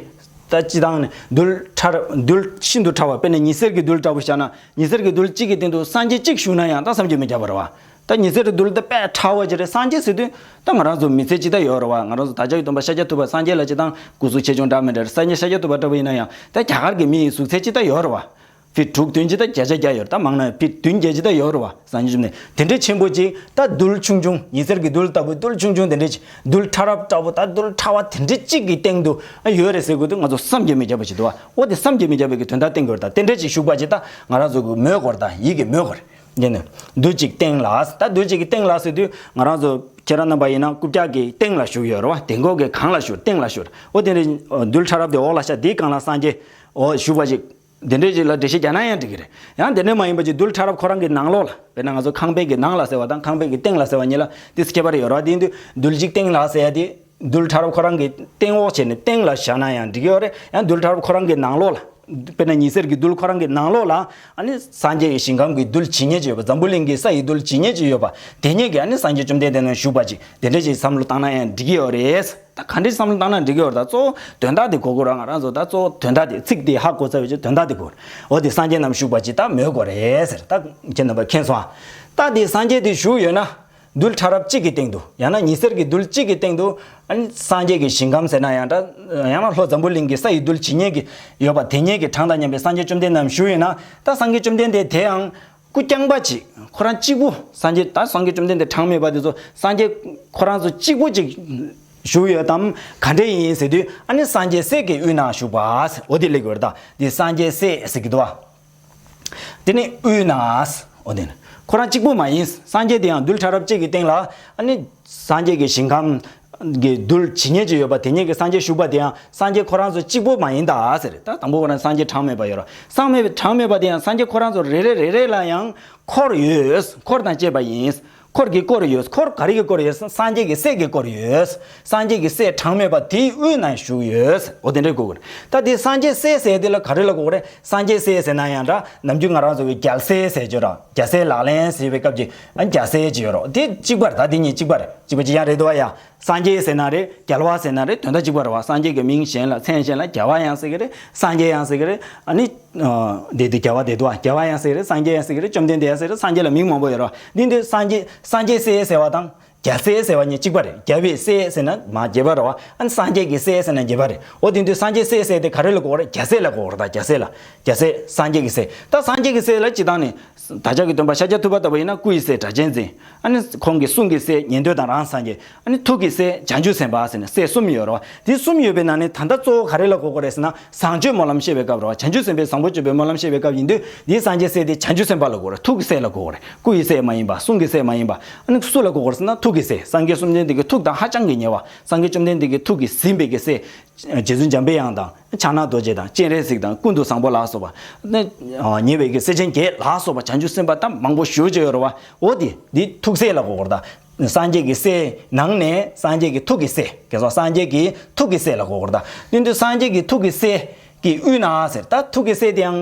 ད་སྤྱི་བཏང་ནས་རྡུལ་ཕྲ་ར་རྡུལ་ཤིན་ཏུ་ཕྲ་བ་དཔེར་ན་ཉི་ཟེར་གྱི་རྡུལ་འདྲ་པོ་བཞག་ན་ཉི་ཟེར་གྱི་རྡུལ་གཅིག་གི་སྟེང་དུ་སངས་རྒྱས་གཅིག་བཞུགས་ན་ཡང་ད་བསམ་གྱིས་མི་ཁྱབ་པ་རེད་བ། ད་ཉི་ཟེར་གྱི་རྡུལ་ད་དཔེ་ཕྲ་བ་ཅིག་རེད། སངས་རྒྱས་ཟེར་དུས་ད་ང་རང་ཚོ་མི་ཚེ་ཅི་ལྟར་ཡོད་རེད་བ། ང་རང་ཚོ་བདག་ཅག་གི་སྟོན་པ་ཤཱཀྱ་ཐུབ་པ་སངས་རྒྱས་ལ་སྤྱི་བཏང་སྐུ་གཟུགས་ཆེ་ཆུང་འདྲ་མི་འདྲ་རེད། སངས་རྒྱས་ཤཱཀྱ་ཐུབ་པ་འདྲ་པོ་ཡིན་ན་ཡང་ད་རྒྱ་གར་གྱི་མི་ཡི་གཟུགས་ཚད་ཅི་ལྟར་ཡོད་རེད་བ། ཕི་དྲུག་བདུན་ཅིག་དང་བརྒྱ་ཆ་བརྒྱ་ཡོད་རེད། ད་མང་ན་ཕི་བདུན་བརྒྱད་ཅིག་དང་ཡོད་རེད་བ། སངས་རྒྱས་བཅོམ་ལྡན་དེ་འདྲའི་ཆེན་པོ་ཅིག་ད་རྡུལ་ཆུང་ཆུང་ཉི་ཟེར་གྱི་རྡུལ་ལྟ་བུ་རྡུལ་ཆུང་ཆུང་དེ་འདྲའི་ཅིག་རྡུལ་ཕྲ་རབ་འདྲ་པོ་ད་རྡུལ་ཕྲ་བ་དེ་འདྲའི་གཅིག་གི་སྟེང་དུ་ཡོད་རེད་ཟེར་དགོས་དུས་ང་ཚོ་བསམ་གྱིས་མི་ཁྱབ་པ་ཅིག་འདུག་བ། འོ་དེ་བསམ་གྱིས་མི་ཁྱབ་པའི་གི་དོན་དག་བསྟན་དགོས་རེད། ད་དེ་འདྲའི་ཅིག་བཞུགས་པ་ཅིག་ད་ང་རང་ཚོ་གི་མོས་དགོས་རེད། ད་ཡིད་ཀྱིས་མོས་དགོས་རེད། ཡིན་ནོ། རྡུལ་གཅིག་སྟེང་ལ། ད་རྡུལ་གཅིག་གི་སྟེང་ལ་ཟེར་དུས་ང་རང་ཚོ་ཁྱེད་རང་རྣམ་པ་ཡིན་ན་རྐུབ་བཀྱག་གི་སྟེང་ལ་བཞུགས་ཡོད་རེད་བ། དེ་འགོག་གི་སྒང་ལ་བཞུགས་སྟེང་ལ་བཞུགས་རེད། འོ་དེ་འདྲའི་རྡུལ་ཕྲ་རབ་དེ་འོག་ལ་བཞག་དེའི་སྒང་ལ་སངས་རྒྱས་འོ་བཞུགས་པ་ཅིག་དེ་འདྲའི་ཅིག་ལ་འགྲེལ་བཤད་རྒྱག་ན་ཡང་འགྲིག་གི་རེད། ཡང་དེ་འདྲ་མ་ཡིན་པ་ཅིག་རྡུལ་ཕྲ་རབ་ཁོ་རང་གི་ནང་ལོགས་ལ། དཔེར་ན་ང་ཚོ་ཁང་པའི་གི་ནང་ལ་ཟེར་བ་དང་ཁང་པའི་གི་སྟེང་ལ་ཟེར་བ་གཉིས་ལ་དེ་ཁྱད་པར་ཡོད་རེད་བ། དེ་ཡིན་དུས་རྡུལ་གཅིག་སྟེང་ལ་ཟེར་ཡ་དེ་རྡུལ་ཕྲ་རབ་ཁོ་རང་གི་སྟེང་འོག་བྱས་ནས་སྟེང་ལ་བཞག་ན་ཡང་འགྲིག་གི་ཡོད་རེད། ཡང་རྡུལ་ཕྲ་རབ་ཁོ་རང་གི་ནང་ལོགས་ལ། དཔེར་ན་ཉི་ཟེར་གྱི་རྡུལ་ཁོ་རང་གི་ནང་ལོགས་ལ་ཨ་ནི་སངས་རྒྱས་ཀྱི་ཞིང་ཁམས་ཀྱི་རྡུལ་ཇི་སྙེད་ཅིག་ཡོད་པ། འཛམ་བུ་གླིང་གི་ས་ཡི་རྡུལ་ཇི་སྙེད་ཅིག་ཡོད་པ་དེ་སྙེད་ཀྱི་ཨ་ནི་སངས་རྒྱས་བཅོམ་ལྡན་འདས་རྣམས་བཞུགས་པ་ཅིག་དེ་འདྲ་ཅིག་བསམ་བློ་བཏང་ན་ཡང་འགྲིག་གི་ཡོད་རེད། ད་ག་འདྲ་བསམ་བློ་བཏང་ན་འགྲིག་གི་ཡོད་རེད། ད་གཙོ་བོ་དོན་དག་དེ་གོ་དགོས་ར། ང་རང་ཚོ་ད་གཙོ་བོ་དོན་དག་དེ་ཚིག་དེ་ཧ་གོ་ཚར་བའི་ཆེད་དོན་དག་དེ་གོ། འོ་དེ་སངས་རྒྱས་རྣམས་བཞུགས་པ་ཅིག་ད་མོས་དགོས་རེད་ཟེར། ད་ཁྱེད་རྣམ་པ་མཁྱེན་སོང་ཨ། ད་དེ་སངས་རྒྱས་དེ་བཞུགས་ཡོད་ན། རྡུལ་ཕྲ་རབ་གཅིག་གི་སྟེང་དུ་ཡང་ན་ཉི་ཟེར་གྱི་རྡུལ་གཅིག་གི་སྟེང་དུ་ཨ་ནི་སངས་རྒྱས་ཀྱི་ཞིང་ཁམས་ཟེར་ན་ཡང་འདྲ། ཡང་ན་ལྷོ་འཛམ་བུ་གླིང་གི་ས་ཡི་རྡུལ་ཇི་སྙེད་ཀྱི་ཡོད་པ་དེ་སྙེད་ཀྱི་གྲངས་དང་མཉམ་པའི་སངས་རྒྱས་བཅོམ་ལྡན་རྣམས་བཞུགས་ཡོད་ན། ད་སངས་རྒྱས་བཅོམ་ལྡན་འདས་དེའང་སྐུ་རྐྱང་པ་ཅིག་ཁོ་རང་གཅིག་པུ། སངས་རྒྱས་ད་སངས་རྒྱས་བཅོམ་ལྡན་འདས་གྲངས་མེད་པ་དེ་ཚོ་སངས་རྒྱས་ཁོ་རང་ཚོ་གཅིག་པུ་ཅིག་བཞུགས་ཡོད་དམ། ག་འདྲ་ཡིན་ཟེར་དུས་ཨ་ནི་སངས་རྒྱས་སྲས་ཀྱི་དབུས་ན་བཞུགས་པ། འོ་དེ་ལེགས་ཡོད་རེད། ད་དེ་སངས་རྒྱས་སྲས་ཟེར་གྱི་འདུག་བ། དེ་ནི་དབུས་ན། འོ་དེ་ནི་ཁོ་རང་གཅིག་པུ་མ་ཡིན། སངས་རྒྱས་དེ་ཡང་རྡུལ་ཕྲ་རབ་གཅིག་གི་སྟེང་ལ་ཨ་ནི་སངས་རྒྱས་ཀྱི་ཞིང་ཁམས་ཀྱི་རྡུལ་ཇི་སྙེད་ཅིག་ཡོད་པ་དེ་སྙེད་ཀྱི་སངས་རྒྱས་བཞུགས་པ་དེ་ཡང་སངས་རྒྱས་ཁོ་རང་ཚོ་གཅིག་པུ་མ་ཡིན་ད་ཟེར། ད་དང་པོ་ཁོ་རང་སངས་རྒྱས་གྲངས་མེད་པ་ཡོད་ར། སངས་མེད་པའི་གྲངས་མེད་པ་དེ་ཡང་སངས་རྒྱས་ཁོ་རང་ཚོ་རེ་རེ་རེ་རེ་ལ་ཡང་འཁོར་ཡོད། འཁོར་དང་བཅས་པ་ཡིན། འཁོར་གྱིས་བསྐོར་ཡོད། འཁོར་ག་རེ་གིས་བསྐོར་ཡོད། སངས་རྒྱས་ཀྱི་སྲས་ཀྱིས་བསྐོར་ཡོད། སངས་རྒྱས་ཀྱི་སྲས་གྲངས་མེད་པ་དེའི་དབུས་ན་བཞུགས་ཡོད། འོ་དེ་འདྲའི་གོ་དགོས་རེད། ད་དེ་སངས་རྒྱས་སྲས་ཟེར་དེ་ལ་ག་རེ་ལ་གོ་དགོས་རེད། སངས་རྒྱས་སྲས་ཟེར་ན་ཡང་འདྲ། ནམ་རྒྱུན་ང་རང་ཚོ་གི་རྒྱལ་སྲས་ཟེར་གྱི་ཡོད་ར། རྒྱལ་སྲས་ལག་ལེན་ཟེར་བའི་སྐབས་ཀྱི་ཨ་རྒྱལ་སྲས་ཅིག་ཡོད་ར། དེ་གཅིག་པ་རེད། ད་དེ་གཉིས་གཅིག་པ་རེད། གཅིག་པ་གཅིག་རྐྱང་རེད་འདུག་བ་ཡ། སངས་རྒྱས་ཟེར་ན་རེད། རྒྱལ་བ་ཟེར་ན་རེད། དོན་དག་གཅིག་པ་རེད་བ། སངས་རྒྱས་ཀྱི་མིང་གཞན་ལ་མཚན་གཞན་ལ་རྒྱལ་བ་ཡང་ཟེར་གྱི་རེད། སངས་རྒྱས་ཡང་ཟེར་གྱི་རེད། ཨ་ནི། ཨ། དེ་དེ་རྒྱལ་བ་དེ་འདུག་བ། རྒྱལ་བ་ཡང་ཟེར་གྱི་རེད། སངས་རྒྱས་ཡང་ཟེར་གྱི་རེད། བཅོམ་ལྡན་འདས་ཡང་ཟེར་གྱི་རེད། སངས་རྒྱས་ལ་མིང་མང་པོ་ཡོད་རེད་བ། འདི་འདི་སངས་རྒྱས་སངས་རྒྱས་སྲས་ཟེར་བ་དང་རྒྱལ་སྲས་ཟེར་བ་གཉིས་གཅིག་པ་རེད། རྒྱལ་བའི་སྲས་ཟེར་ན་མ་རྒྱས་པ་རེད་བ། ཨ་ནི་སངས་རྒྱས་ཀྱི་སྲས་ཟེར་ན་རྒྱས་པ་རེད། འོ་དེ་དུས་སངས་རྒྱས་སྲས་ཟེར་དེ་ག་རེ་ལ་གོ་བ་རེད། རྒྱལ་སྲས་ལ་གོ་བ་རེད། ད་རྒྱལ་སྲས་ལ། རྒྱལ་སྲས་སངས་རྒྱས་ཀྱི་སྲས། ད་སངས་རྒྱས་ཀྱི་སྲས་ལ་སྤྱིར་བཏང་ནས་བདག་ཅག་གི་སྟོན་པ་ཤཱཀྱ་ཐུབ་པ་ལྟ་བུ་ཡིན་ན་སྐུ་ཡི་སྲས་སྒྲ་གཅན་འཛིན། ཨ་ནི་ཁོང་གི་གསུང་གི་སྲས་ཉན་ཐོས་དང་རང་སངས་རྒྱས། ཨ་ནི་ཐུགས་ཀྱི་སྲས་བྱང་ཆུབ་སེམས་དཔའ་ཟེར་ནས་སྲས་གསུམ་ཡོད་རེད་བ། དེ་གསུམ་ཡོད་པའི་ནང་ནས་ད་ལྟ་གཙོ་བོ་ག་རེ་ལ་གོ་དགོས་རེད་ཟེར་ན་བཟང་སྤྱོད་སྨོན་ལམ་བཤད་པའི་སྐབས་རེད་བ། བྱང་ཆུབ་སེམས་དཔའི་བཟང་པོ་སྤྱོད་པའི་སྨོན་ལམ་བཤད་པའི་སྐབས་ཡིན་དུས་འདིའི་སངས་རྒྱས་སྲས་དེ་བྱང་ཆུབ་སེམས་དཔའ་ལ་གོ་དགོས་རེད། ཐུགས་ཀྱི་སྲས་ལ་གོ་དགོས་རེད། སྐུ་ཡི་སྲས་མ་ཡིན་པ། གསུང་གི་སྲས་མ་ཡིན་པ། ཨ་ནི་སུ་ལ་གོ་དགོས་རེད་ཟེར་ན་ཐུགས་ཀྱི་སྲས། སངས་རྒྱས་བཅོམ་ལྡན་འདས་ཀྱི་ཐུགས་དང་ཧ་ཅང་གི་ཉེ་བ། སངས་རྒྱས་བཅོམ་ལྡན་འདས་ཀྱི་ཐུགས་ཀྱིས་ཟིན་པའི་གི་སྲས། རྗེ་བཙུན་འཇམ་པའི་དབྱངས་དང་ཕྱག་ན་རྡོ་རྗེ་དང་སྤྱན་རས་གཟིགས་དང་ཀུན་ཏུ་བཟང་པོ་ལ་སོགས་པ། ནི་ཉེ་བའི་གི་སེར་ཆེན་བརྒྱད་ལ་སོགས་པ་བྱང་ཆུབ་སེམས་དཔའ་ད་མང་པོ་ཞེ་པོ་ཅིག་ཡོད་རེད་བ། འོ་དེ་འདི་ཐུགས་སྲས་ལ་གོ་དགོས་རེད་ད། སངས་རྒྱས་ཀྱི་སྲས་ནང་ནས་སངས་རྒྱས་ཀྱི་ཐུགས་ཀྱི་སྲས། གལ་སྲིད་སངས་རྒྱས་ཀྱི་ཐུགས་ཀྱི་སྲས་ལ་གོ་དགོས་རེད་ད། དེ་དུས་སངས་རྒྱས་ཀྱི་ཐུགས་ཀྱི་སྲས་ཀྱི་དབུས་ན་ཟེར། ད་ཐུགས་ཀྱི་སྲས་དེའང་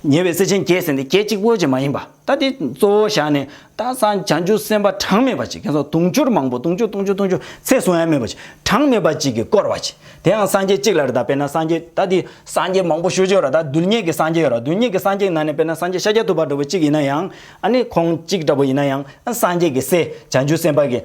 ཉེ་བའི་སེར་ཆེན་བརྒྱད་ཟེར་འདི་བརྒྱད་གཅིག་པོ་ཅིག་མ་ཡིན་པ། ད་དེ་གཙོ་བོ་བཞག་ནས་ད་སངས་བྱང་ཆུབ་སེམས་དཔའ་གྲངས་མེད་པ་ཅིག་ཁྱེད་ཚོ་དུང་ཕྱུར་མང་པོ། དུང་ཕྱུར་དུང་ཕྱུར་དུང་ཕྱུར་ཚད་གཟུང་ཡ་མེད་པ་ཅིག་གྲངས་མེད་པ་ཅིག་གིས་བསྐོར་བ་ཅིག་དེའང་སངས་རྒྱས་གཅིག་ལ་རེད་ད། དཔེར་ན་སངས་རྒྱས་ད་དེ་སངས་རྒྱས་མང་པོ་ཞེ་པོ་ཅིག་ཡོད་རེད་ད། རྡུལ་སྙེད་ཀྱི་སངས་རྒྱས་ཡོད་རེད། རྡུལ་སྙེད་ཀྱི་སངས་རྒྱས་ནང་ནས་དཔེར་ན་སངས་རྒྱས་ཤཱཀྱ་ཐུབ་པ་འདྲ་པོ་གཅིག་ཡིན་ན་ཡང་། ཨ་ནི་ཁོང་གཅིག་འདྲ་པོ་ཡིན་ན་ཡང་། ཨ་སངས་རྒྱས་ཀྱི་སྲས་བྱང་ཆུབ་སེམས་དཔའ་གི་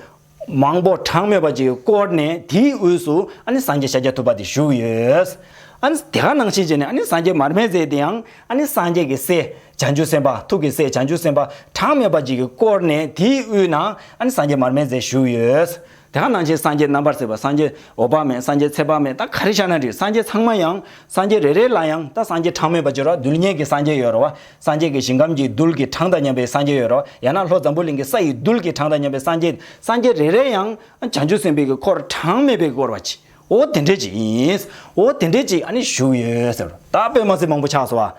མང་པོ་གྲངས་མེད་པ་ཅིག་གིས་བསྐོར་ནས་དེའི་དབུས་སུ་ཨ་ནི་སངས་རྒྱས་ཤཱཀྱ་ཐུབ་པ་དེ་བཞུགས་ཡོད། ཨ་ནི་དེ་ག་ནང་བཞིན་བྱས་ནས་ཨ་ནི་སངས་རྒྱས་མར་མེ་མཛད་དེའང་ཨ་ནི་སངས་རྒྱས་ཀྱི་སྲས་བྱང་ཆུབ་སེམས་དཔའ། ཐུགས་ཀྱི་སྲས་བྱང་ཆུབ་སེམས་དཔའ་གྲངས་མེད་པ་ཅིག་གིས་བསྐོར་ནས་དེའི་དབུས་ན་ཨ་ནི་སངས་རྒྱས་མར་མེ་མཛད་བཞུགས་ཡོད། དེ་ག་ནང་བཞིན་སངས་རྒྱས་རྣམ་པར་སེལ་བ། སངས་རྒྱས་འོད་དཔག་མེད། སངས་རྒྱས་ཚེ་དཔག་མེད། ད་ག་རེ་བཞག་ན་འགྲིག་སངས་རྒྱས་ཚང་མ་ཡང་། སངས་རྒྱས་རེ་རེ་ལ་ཡང་ད་སངས་རྒྱས་གྲངས་མེད་པ་ཅིག་ཡོད་རེད་བ། རྡུལ་སྙེད་ཀྱི་སངས་རྒྱས་ཡོད་རེད་བ། སངས་རྒྱས་ཀྱི་ཞིང་ཁམས་ཀྱི་རྡུལ་གྱི་གྲངས་དང་མཉམ་པའི་སངས་རྒྱས་ཡོད་རེད་བ། ཡང་ན་ལྷོ་འཛམ་བུ་གླིང་གི་ས་ཡི་རྡུལ་གྱི་གྲངས་དང་མཉམ་པའི་སངས་རྒྱས། སངས་རྒྱས་རེ་རེ་ཡང་བྱང་ཆུབ་སེམས་དཔའི་གི་འཁོར་གྲངས་མེད་པའི་བསྐོར་བ་ཅིག་འོ་དེ་འདྲས་ཅིག་ཡིན། འོ་དེ་འདྲས་ཅིག་ཨ་ནི་བཞུགས་ཡོད་ཟེར། ད་དཔེ་མ་སྲིད་མང་པོ་ཆགས་སོང་བ།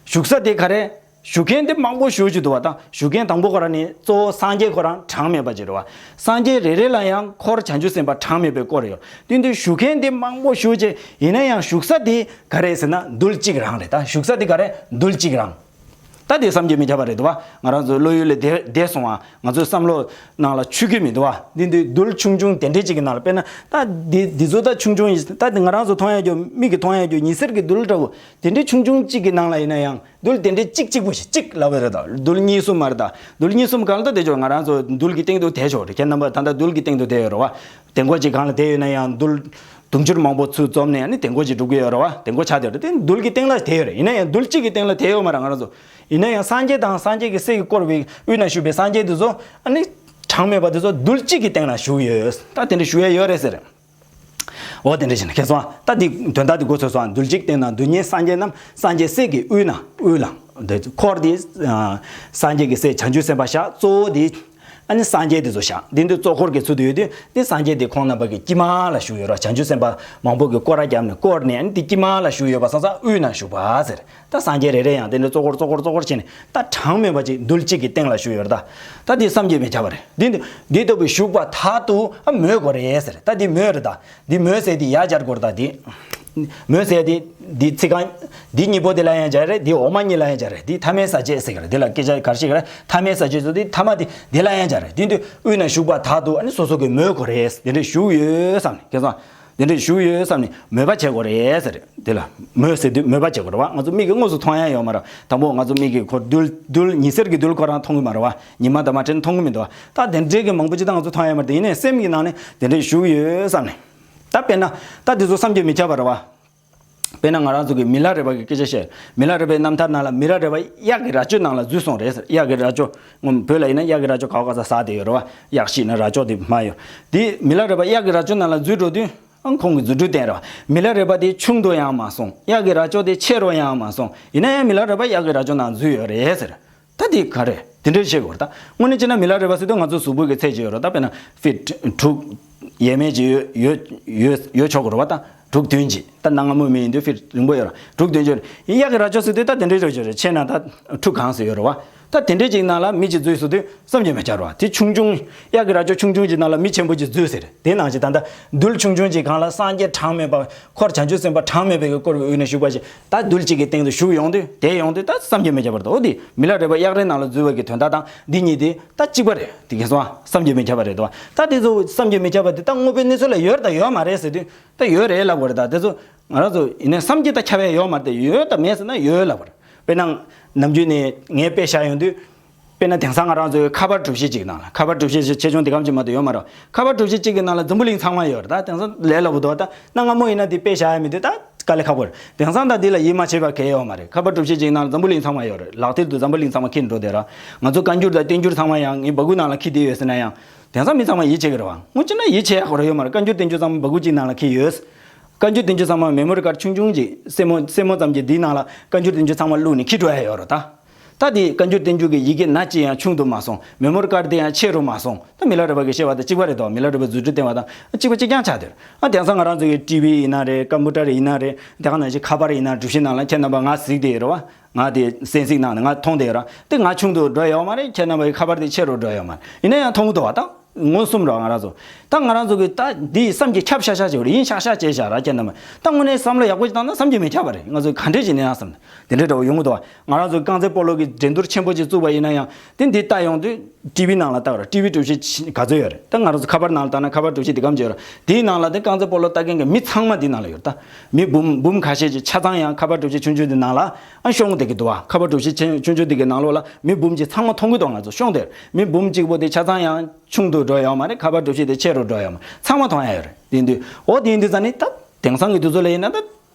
བཞུགས་ས་དེ་ག་རེ། བཞུགས་མཁན་དེ་མང་པོ་ཞེ་པོ་ཅིག་འདུག་བ། ད་བཞུགས་མཁན་དང་པོ་ཁོ་རང་ནི་གཙོ་བོ་སངས་རྒྱས་ཁོ་རང་གྲངས་མེད་པ་ཅིག་རེད་བ། སངས་རྒྱས་རེ་རེ་ལ་ཡང་འཁོར་བྱང་ཆུབ་སེམས་དཔའ་གྲངས་མེད་པའི་བསྐོར་ཡོད། དེ་དུས་བཞུགས་མཁན་དེ་མང་པོ་ཞེ་པོ་ཅིག་ཡིན་ན་ཡང་བཞུགས་ས་དེ་ག་རེ་ཟེར་ན་རྡུལ་གཅིག་རང་རེད། ད་བཞུགས་ས་དེ་ག་རེ། རྡུལ་གཅིག་རང་། ད་དེ་བསམ་གྱིས་མི་ཁྱབ་པ་རེད་འདུག་བ། ང་རང་ཚོ་བློ་ཡུལ་ལས་འདས་འདས་སོང་བ། ང་ཚོའི་བསམ་བློ་ནང་ལ་ཆུད་ཀྱི་མི་འདུག་བ། འདི་འདི་རྡུལ་ཆུང་ཆུང་དེ་འདྲས་ཅིག་གི་ནང་ལ་དཔེར་ན་ད་འདི་འདི་ཚོ་ད་ཆུང་ཆུང་ཡིན། ད་འདི་ང་རང་ཚོ་མཐོང་ཡ་རྒྱུ། མིག་གིས་མཐོང་ཡ་རྒྱུ་ཉི་ཟེར་གྱི་རྡུལ་འདྲ་བོ་དེ་འདྲས་ཆུང་ཆུང་གཅིག་གི་ནང་ལ་ཡིན་ན་ཡང་། རྡུལ་དེ་འདྲའི་གཅིག་གཅིག་པོ་ཞིག་གཅིག་ལབ་པ་རེད་ད། རྡུལ་གཉིས་གསུམ་མ་རེད་ད། རྡུལ་གཉིས་གསུམ་གང་ལ་ད་དེ་ཆོག་ང་རང་ཚོ་རྡུལ་གྱི་སྟེང་དུ་དེ་ཆོག་རེད། ཁྱེད་རྣམ་པ་ད་ལྟ་རྡུལ་གྱི་སྟེང་དུ་དེ་ཡོད་རེད་བ། དེ་འགོ་གཅིག་སྒང་ལ་དེ་ཡོད་ན་ཡང་རྡུལ་དུང་ཕྱུར་མང་པོ་ཚུར་འཛོམས་ནས་ཨ་ནི་དེ་འགོ་གཅིག་འགྲོ་གི་ཡོད་རེད་བ། དེ་འགོ་ཆགས་དེ་རེད། དེ་རྡུལ་གྱི་སྟེང་ལ་དེ་ཡོད་རེད། ཡིན་ན་ཡང་རྡུལ་གཅིག་གི་སྟེང་ལ་དེ་ཡོད་མ་རེད་ང་རང་ཚོ། ཡིན་ན་ཡང་སངས་རྒྱས་དང་སངས་རྒྱས་ཀྱི་སྲས་ཀྱིས་བསྐོར་བའི་དབུས་ན་བཞུགས་པའི་སངས་རྒྱས་དེ་ཚོ་ཨ་ནི་གྲངས་མེད་པ་དེ་ཚོ་རྡུལ་གཅིག་གི་སྟེང་ལ་བཞུགས་ཡོད། ད་དེ་འདྲ་བཞུགས་ཡ་ཡོད་རེད་ཟེར། འོ་དེ་འདྲ་བྱས་ན་ཁྱེད་ཚོ་ད་འདི་དོན་དག་འདི་མགོ་ཚོས་སོང་། རྡུལ་གཅིག་སྟེང་ན་རྡུལ་སྙེད་སངས་རྒྱས་རྣམས། སངས་རྒྱས་སྲས་ཀྱི་དབུས་ན། དབུས་ལ། འདི་འཁོར་འདི་ཨ་སངས་རྒྱས་ཀྱི་སྲས་བྱང་ཆུབ་སེམས་དཔའ་བཞག་གཙོ་བོ་འདི་ཨ་ནི་སངས་རྒྱས་འདི་ཚོ་བཞག་འདི་འདི་གཙོ་འཁོར་གྱི་ཚུལ་དུ་ཡོད་དུས་འདི་སངས་རྒྱས་འདི་ཁོང་རྣམ་པ་གི་དཀྱིལ་མ་ལ་བཞུགས་ཡོད་ར། བྱང་ཆུབ་སེམས་དཔའ་མང་པོ་གི་སྐོར་ར་བརྒྱབ་ནས་བསྐོར་ནས་ཨ་ནི་འདི་དཀྱིལ་མ་ལ་བཞུགས་ཡོད་པ་སོང་ཙང་དབུས་ན་བཞུགས་པ་ཟེར། ད་སངས་རྒྱས་རེ་རེ་ཡང་དེ་འདྲ་གཙོ་འཁོར་གཙོ་འཁོར་གཙོ་འཁོར་བྱས་ནས་ད་གྲངས་མེད་པ་ཅིག་རྡུལ་གཅིག་གི་སྟེང་ལ་བཞུགས་ཡོད་རེད་ད། ད་འདི་བསམ་གྱིས་མི་ཁྱབ་པ་རེད། འདི་འདི་འདི་ལྟ་བུའི་བཞུགས་པ་དག་ཏུ་ཨ་མོས་དགོས་རེད་ཟེར། ད་འདི་མོས་རེད་ད། འདི་མོས་ཟེར་འདི་ཡར་སྦྱར་དགོས་རེད་ད་འདི། མོས་ཟེར་དེ་འདི་ཚིག་རྐང་འདི་གཉིས་པོ་དེ་ལ་ཡང་སྦྱར་རེད། འདི་འོག་མ་གཉིས་ལ་ཡང་སྦྱར་རེད། འདི་ཐ་མའི་ས་བཅད་ཟེར་གི་རེད། འདི་ལ་སྐད་ཆ་ག་རེ་བཤད་གི་རེད། ཐ་མའི་ས་བཅད་ཚོ་འདི་ཐ་མ་འདི་འདི་ལ་ཡང་སྦྱར་རེད། དེ་དུས་དབུས་ན་བཞུགས་པ་དག་ཏུ་ཨ་ནི་སོ་སོ་གི་མོས་དགོས་རེད། དེ་འདྲ་བཞུགས་ཡོད་བསམ་ནས། ཁྱེད་ཚོ་དེ་འདྲ་བཞུགས་ཡོད་བསམ་ནས་མོས་པ་བྱེད་དགོས་རེད་ཟེར་རེད། དེ་ལ་མོས་ཟེར་དུས་མོས་པ་བྱེད་དགོས་རེད་བ། ང་ཚོ་མིག་གིས་དངོས་སུ་མཐོང་ཡ་ཡོད་མ་རེད། དང་པོ་ང་ཚོ་མིག་གིས་ཁོ་རྡུལ་རྡུལ་ཉི་ཟེར་གྱི་རྡུལ་ཁོ་རང་མཐོང་གི་མ་རེད་བ། ཉི་མ་དང་མ་ཕྲད་ན་མཐོང་གི་མི་འདུག་བ། ད་དེ་འདྲའི་གི་མང་པོ་ཅིག་ད་ང་ཚོ་མཐོང་ཡ་མ་རེད། དེ་ཡིན་ནའི་སེམས་ཀྱི་ནང་ནས་དེ་འདྲ་བཞུགས་ཡོད་བསམ་ནས། ད་དཔེར་ན་ད་དེ་ཚོ་བསམ་གྱིས་མི་ཁྱབ་པ་རེད་བ། དཔེར་ན་ང་རང་ཚོ་གི་མི་ལ་རས་པ་གི་སྐད་ཆ་བཤད། མི་ལ་རས་པའི་རྣམ་ཐར་ནང་ལ་མི་ལ་རས་པ་གཡག་གི་རྭ་ཅོ་ནང་ལ་འཛུལ་སོང་རེད་ཟེར། གཡག་གི་རྭ་ཅོ། སྔོན་བོད་ལ་ཡིན་ན་གཡག་གི་རྭ་ཅོ་ག་བ་ག་ས་ཟག་བསྡད་ཡོད་རེད་བ། གཡག་ཤི་ན་རྭ་ཅོ་དེ་མ་ཡོད། དེ་མི་ལ་རས་པ་གཡག་གི་རྭ་ཅོ་ནང་ལ་འཛུལ་འགྲོ་དུས་ཨང་ཁོང་གི་རྫུ་འཕྲུལ་བསྟན་རེད་བ། མི་ལ་རས་པ་དེ་ཆུང་དུ་ཡང་མ་སོང་། གཡག་གི་རྭ་ཅོ་དེ་ཆེ་རུ་ཡང་མ་སོང་། ཡིན་ན་ཡང་མི་ལ་རས་པ་གཡག་གི་རྭ་ཅོ་ནང་འཛུལ་ཡོད་རེད་ཟེར། ད་འདི་ག་རེ་དེ་འདྲའི་བཤད་དགོས་རེད། ད་དངོས་གནས་བྱས་ན་མི་ལ་རས་པ་ཟེར་དུས་ང་ཚོ་གཟུགས་པོ་གི་ཚད་ཅིག་ཡོད་རེད། ད་དཔེར་ན་ཕིཊ་དྲུག་ཡས་མས་ཅིག་ཡོད་ཡོད་ཡོད་ཡོད་ཆོག་གི་རེད་བ། ད་དྲུག་བདུན་ཅིག་ད་གནའ་སྔ་མོའི་མི་ཡིན་དུས་ཕིཊ་རིང་པོ་ཡོད་རེད། དྲུག་བདུན་ཅིག་ཡོད་རེད། གཡག་གི་རྭ་ཅོ་ཟེར་དུས་ད་དེ་འདྲའི་རྭ་ཅོ་རེད། ཆེ་ན་ད་ཁྲུ་གང་ཟེར་ཡོད་རེད་བ། ད་དེ་འདྲའི་ཅིག་ནང་ལ་མི་ཅིག་འཛུལ་སོང་དུས་བསམ་གྱིས་མི་ཁྱབ་རེད་བ། དེ་ཆུང་ཆུང་གཡག་གི་རྭ་ཅོ་ཆུང་ཆུང་ཅིག་ནང་ལ་མི་ཆེན་པོ་ཅིག་འཛུལ་ཟེར། དེ་ནང་བཞིན་ད་ལྟ་རྡུལ་ཆུང་ཆུང་ཅིག་སྒང་ལ་སངས་རྒྱས་གྲངས་མེད་པ། འཁོར་བྱང་ཆུབ་སེམས་དཔའ་གྲངས་མེད་པའི་གི་བསྐོར་བའི་དབུས་ན་བཞུགས་པ་ཞིག་ད་རྡུལ་གཅིག་གི་སྟེང་དུ་བཞུགས་ཡོང་དུས་དེ་ཡོང་དུས་ད་བསམ་གྱིས་མི་ཁྱབ་པ་རེད། འོ་དེ་མི་ལ་རས་པ་གཡག་རྭའི་ནང་ལ་འཛུལ་བ་གི་དོན་དག་དང་འདི་གཉིས་དེ་ད་གཅིག་པ་རེད། དེ་གས་སོང་ཨ། བསམ་གྱིས་མི་ཁྱབ་པ་རེད་དོ། ད་དེ་ཚོ་བསམ་གྱིས་མི་ཁྱབ་པ་དེ་ད་དངོས་པོའི་གནས་ཚུལ་ལ་ཡོད་རེད་དང་ཡོད་མ་རེད་ཟེར་དུས་ད་ཡོད་རེད་ལབ་དགོས་རེད། ད་དེ་ཚོ་ང་རང་ཚོ་ཡིན་ནའི་བསམ་གྱིས་ད་ཁྱབ་ཡ་ཡོད་མ་རེད། དེ་ཡོད་དང་མེད་ཟེར་ན་ཡོད་ལབ་དགོས་རེད། དཔེར་ན་ནམ་རྒྱུན་ནས་ངས་དཔེ་བཞག་ཡོང་དུས། དཔེར་ན་དེང་སང་ང་རང་ཚོའི་ཁ་པར་སྒྲུབ་བྱེད་ཅིག་ནང་ལ། ཁ་པར་སྒྲུབ་བྱེད་ཅིག་ཆེ་ཆུང་འདི་གམ་ཅིག་མ་གཏོགས་ཡོད་མ་རེད། ཁ་པར་སྒྲུབ་བྱེད་ཅིག་གི་ནང་ལ་འཛམ་བུ་གླིང་ཚང་མ་ཡོད་རེད། ད་དེང་སང་ལས་སླ་པོ་འདུག་ད་གནའ་སྔ་མོ་ཡིན་ན་འདི་དཔེ་བཞག་ཡ་མི་འདུག་ད་དཀའ་ལས་ཁག་པོ་རེད། དེང་སང་ད་འདི་ལ་ཡིད་མ་ཆེས་པ་གང་ཡང་ཡོད་མ་རེད། ཁ་པར་སྒྲུབ་བྱེད་ཅིག་ནང་ལ་འཛམ་བུ་གླིང་ཚང་མ་ཡོད་རེད། ལག་མཐིལ་དུ་འཛམ་བུ་གླིང་ཚང་མ་འཁྱེར་འགྲོ་བསྡད་ར། ང་ཚོ་བཀའ་འགྱུར་དང་བསྟན་འགྱུར་ཚང་མ་ཡང་ངའི་སྦ་ཁུག་ནང་ལ་འཁྱེར་བསྡད་ཡོད་ཟེར་ན་ཡང་། དེང་སང་མི་ཚང་མ་ཡིད་ཆེས་ཀྱི་རེད་བ། དངོས་གནས་ན་ཡིད་ཆེས་ཡག་པོ་རང་ཡོད་མ་རེད། བཀའ་འགྱུར་བསྟན་འགྱུར་ཚང་མ་སྦ་ཁུག་གཅིག་ནང་ལ་འཁྱེར་ཡོད། བཀའ་འགྱུར་བསྟན་འགྱུར་ཚང་མ་མེ་མོ་རི་ཀར་ཆུང་ཆུང་ཅིག་སེན་མོ་སེན་མོ་ཙམ་གྱི་འདིའི་ནང་ལ་བཀའ་འགྱུར་བསྟན་འགྱུར་ཚང་མ་བླུགས་ནས་འཁྱེར་འགྲོ་ཡ་ཡོད་རེད་ད། ད་དེ་བཀའ་འགྱུར་བསྟན་འགྱུར་གྱི་ཡི་གེ་སྣ་གཅིག་ཡང་ཆུང་དུ་མ་སོང་། མེ་མོ་རི་ཀར་དེ་ཡང་ཆེ་རུ་མ་སོང་། ད་མི་ལ་རས་པ་གི་བཤད་པ་དང་གཅིག་པ་རེད་དོ། མི་ལ་རས་པའི་རྫུ་འཕྲུལ་བསྟན་པ་དང་གཅིག་པ་གཅིག་རྐྱང་ཆགས་བསྡད་རེད། ཨ་དེང་སང་ང་རང་ཚོ་གི་ཊི་ཝི་ཡིན་ན་རེད། ཀམ་པུ་ཊར་ཡིན་ན་རེད། དེ་ག་ནང་བཞིན་ཁ་པར་ཡིན་ན་སྒྲུབ་བྱེད་ནང་ལ་ཁྱེད་རྣམ་པ་ང་གཟིགས་བསྡད་ཡོད་རེད་བ། ང་དེ་གསན་གཟིགས་གནང་ནས་ང་མཐོང་བསྡད་ཡོད་ར། དེ་ང་ཆུང་དུ་འགྲོ་ཡོད་མ་རེད། ཁྱེད་རྣམ་པའི་ཁ་པར་དེ་ཆེ་རུ་འགྲོ་ཡོད་མ་རེད། ཡིན་ན་ཡང་མཐོང་གི་འདུག་བ། ད་མངོན་སུམ་ར་ང་རང་ཚོ་ད་ང་རང་ཚོ་གི་ད་འདི་བསམ་གྱིས་ཁྱབ་ཤག་ཤག་བྱེད་དགོས་རེད། ཡིན་ཤག་ཤག་བྱས་ཤག་ར། ཁྱེད་རྣམ་པ་ད་དངོས་གནས་བསམ་བློ་ཡག་པོ་ཞིག་བཏང་ན་བསམ་གྱིས་མི་ཁྱབ་པ་རེད། ང་ཚོ་ག་འདྲས་བྱས་ནས་ཡང་བསམ་ན་དེ་འདྲས་འདྲ་བོ་ཡོང་གི་འདུག་བ། ང་རང་ཚོ་རྐང་རྩེད་སྤོ་ལོ་གི་འགྲན་བསྡུར་ཆེན་པོ་ཅིག་བཙུགས་པ་ཡིན་ན་ཡང་དེ་འདི་ལྟ་ཡོང་དུས་ཊི་ཝི་ནང་ལ་ལྟ་གི་ར། ཊི་ཝི་སྒྲུབ་བྱེད་ག་ཚོད་ཡོད་རེད། ད་ང་རང་ཚོ་ཁ་པར་ནང་ལ་ལྟ་ན་ཁ་པར་སྒྲུབ་བྱེད་འདི་གམ་ཅིག་ཡོད་ར། དེའི་ནང་ལ་དེ་རྐང་རྩེད་སྤོ་ལོ་ལྟ་མཁན་གྱི་མི་ཚང་མ་འདི་ནང་ལ་ཡོད་རེད། ད་མི་འབུམ་འབུམ་ཁ་ཤས་ཅིག་ཆ་ཚང་ཡང་ཁ་པར་སྒྲུབ་བྱེད་ཆུང་ཆུང་འདི་ནང་ལ་ཨ་ཤོང་བསྡད་ཀྱི་འདུག་བ། ཁ་པར་སྒྲུབ་བྱེད་ཆེན་ཆུང་ཆུང་འདི་གི་ནང་ལོགས་ལ་མི་འབུམ་གཅིག་ཚང་མ་མཐོང་གི་འདུག་ང་ཚོ་ཤོང་དེར་མི་འབུམ་གཅིག་པོ་དེ་ཆ་ཚང་ཡང་ཆུང་དུ་འགྲོ་ཡོད་མ་རེད། ཁ་པར་སྒྲུབ་བྱེད་དེ་ཆེ་རུ་འགྲོ་ཡོད་མ་རེད། ཚང་མ་མཐོང་ཡ་ཡོད་རེད། དེ་ཡིན་དུས་འོ་དེ་ཡིན་དུས་ཙ་ནི་ད་དེང་སང་གི་དུས་ཚོད་ལ་ཡིན་ན་ད་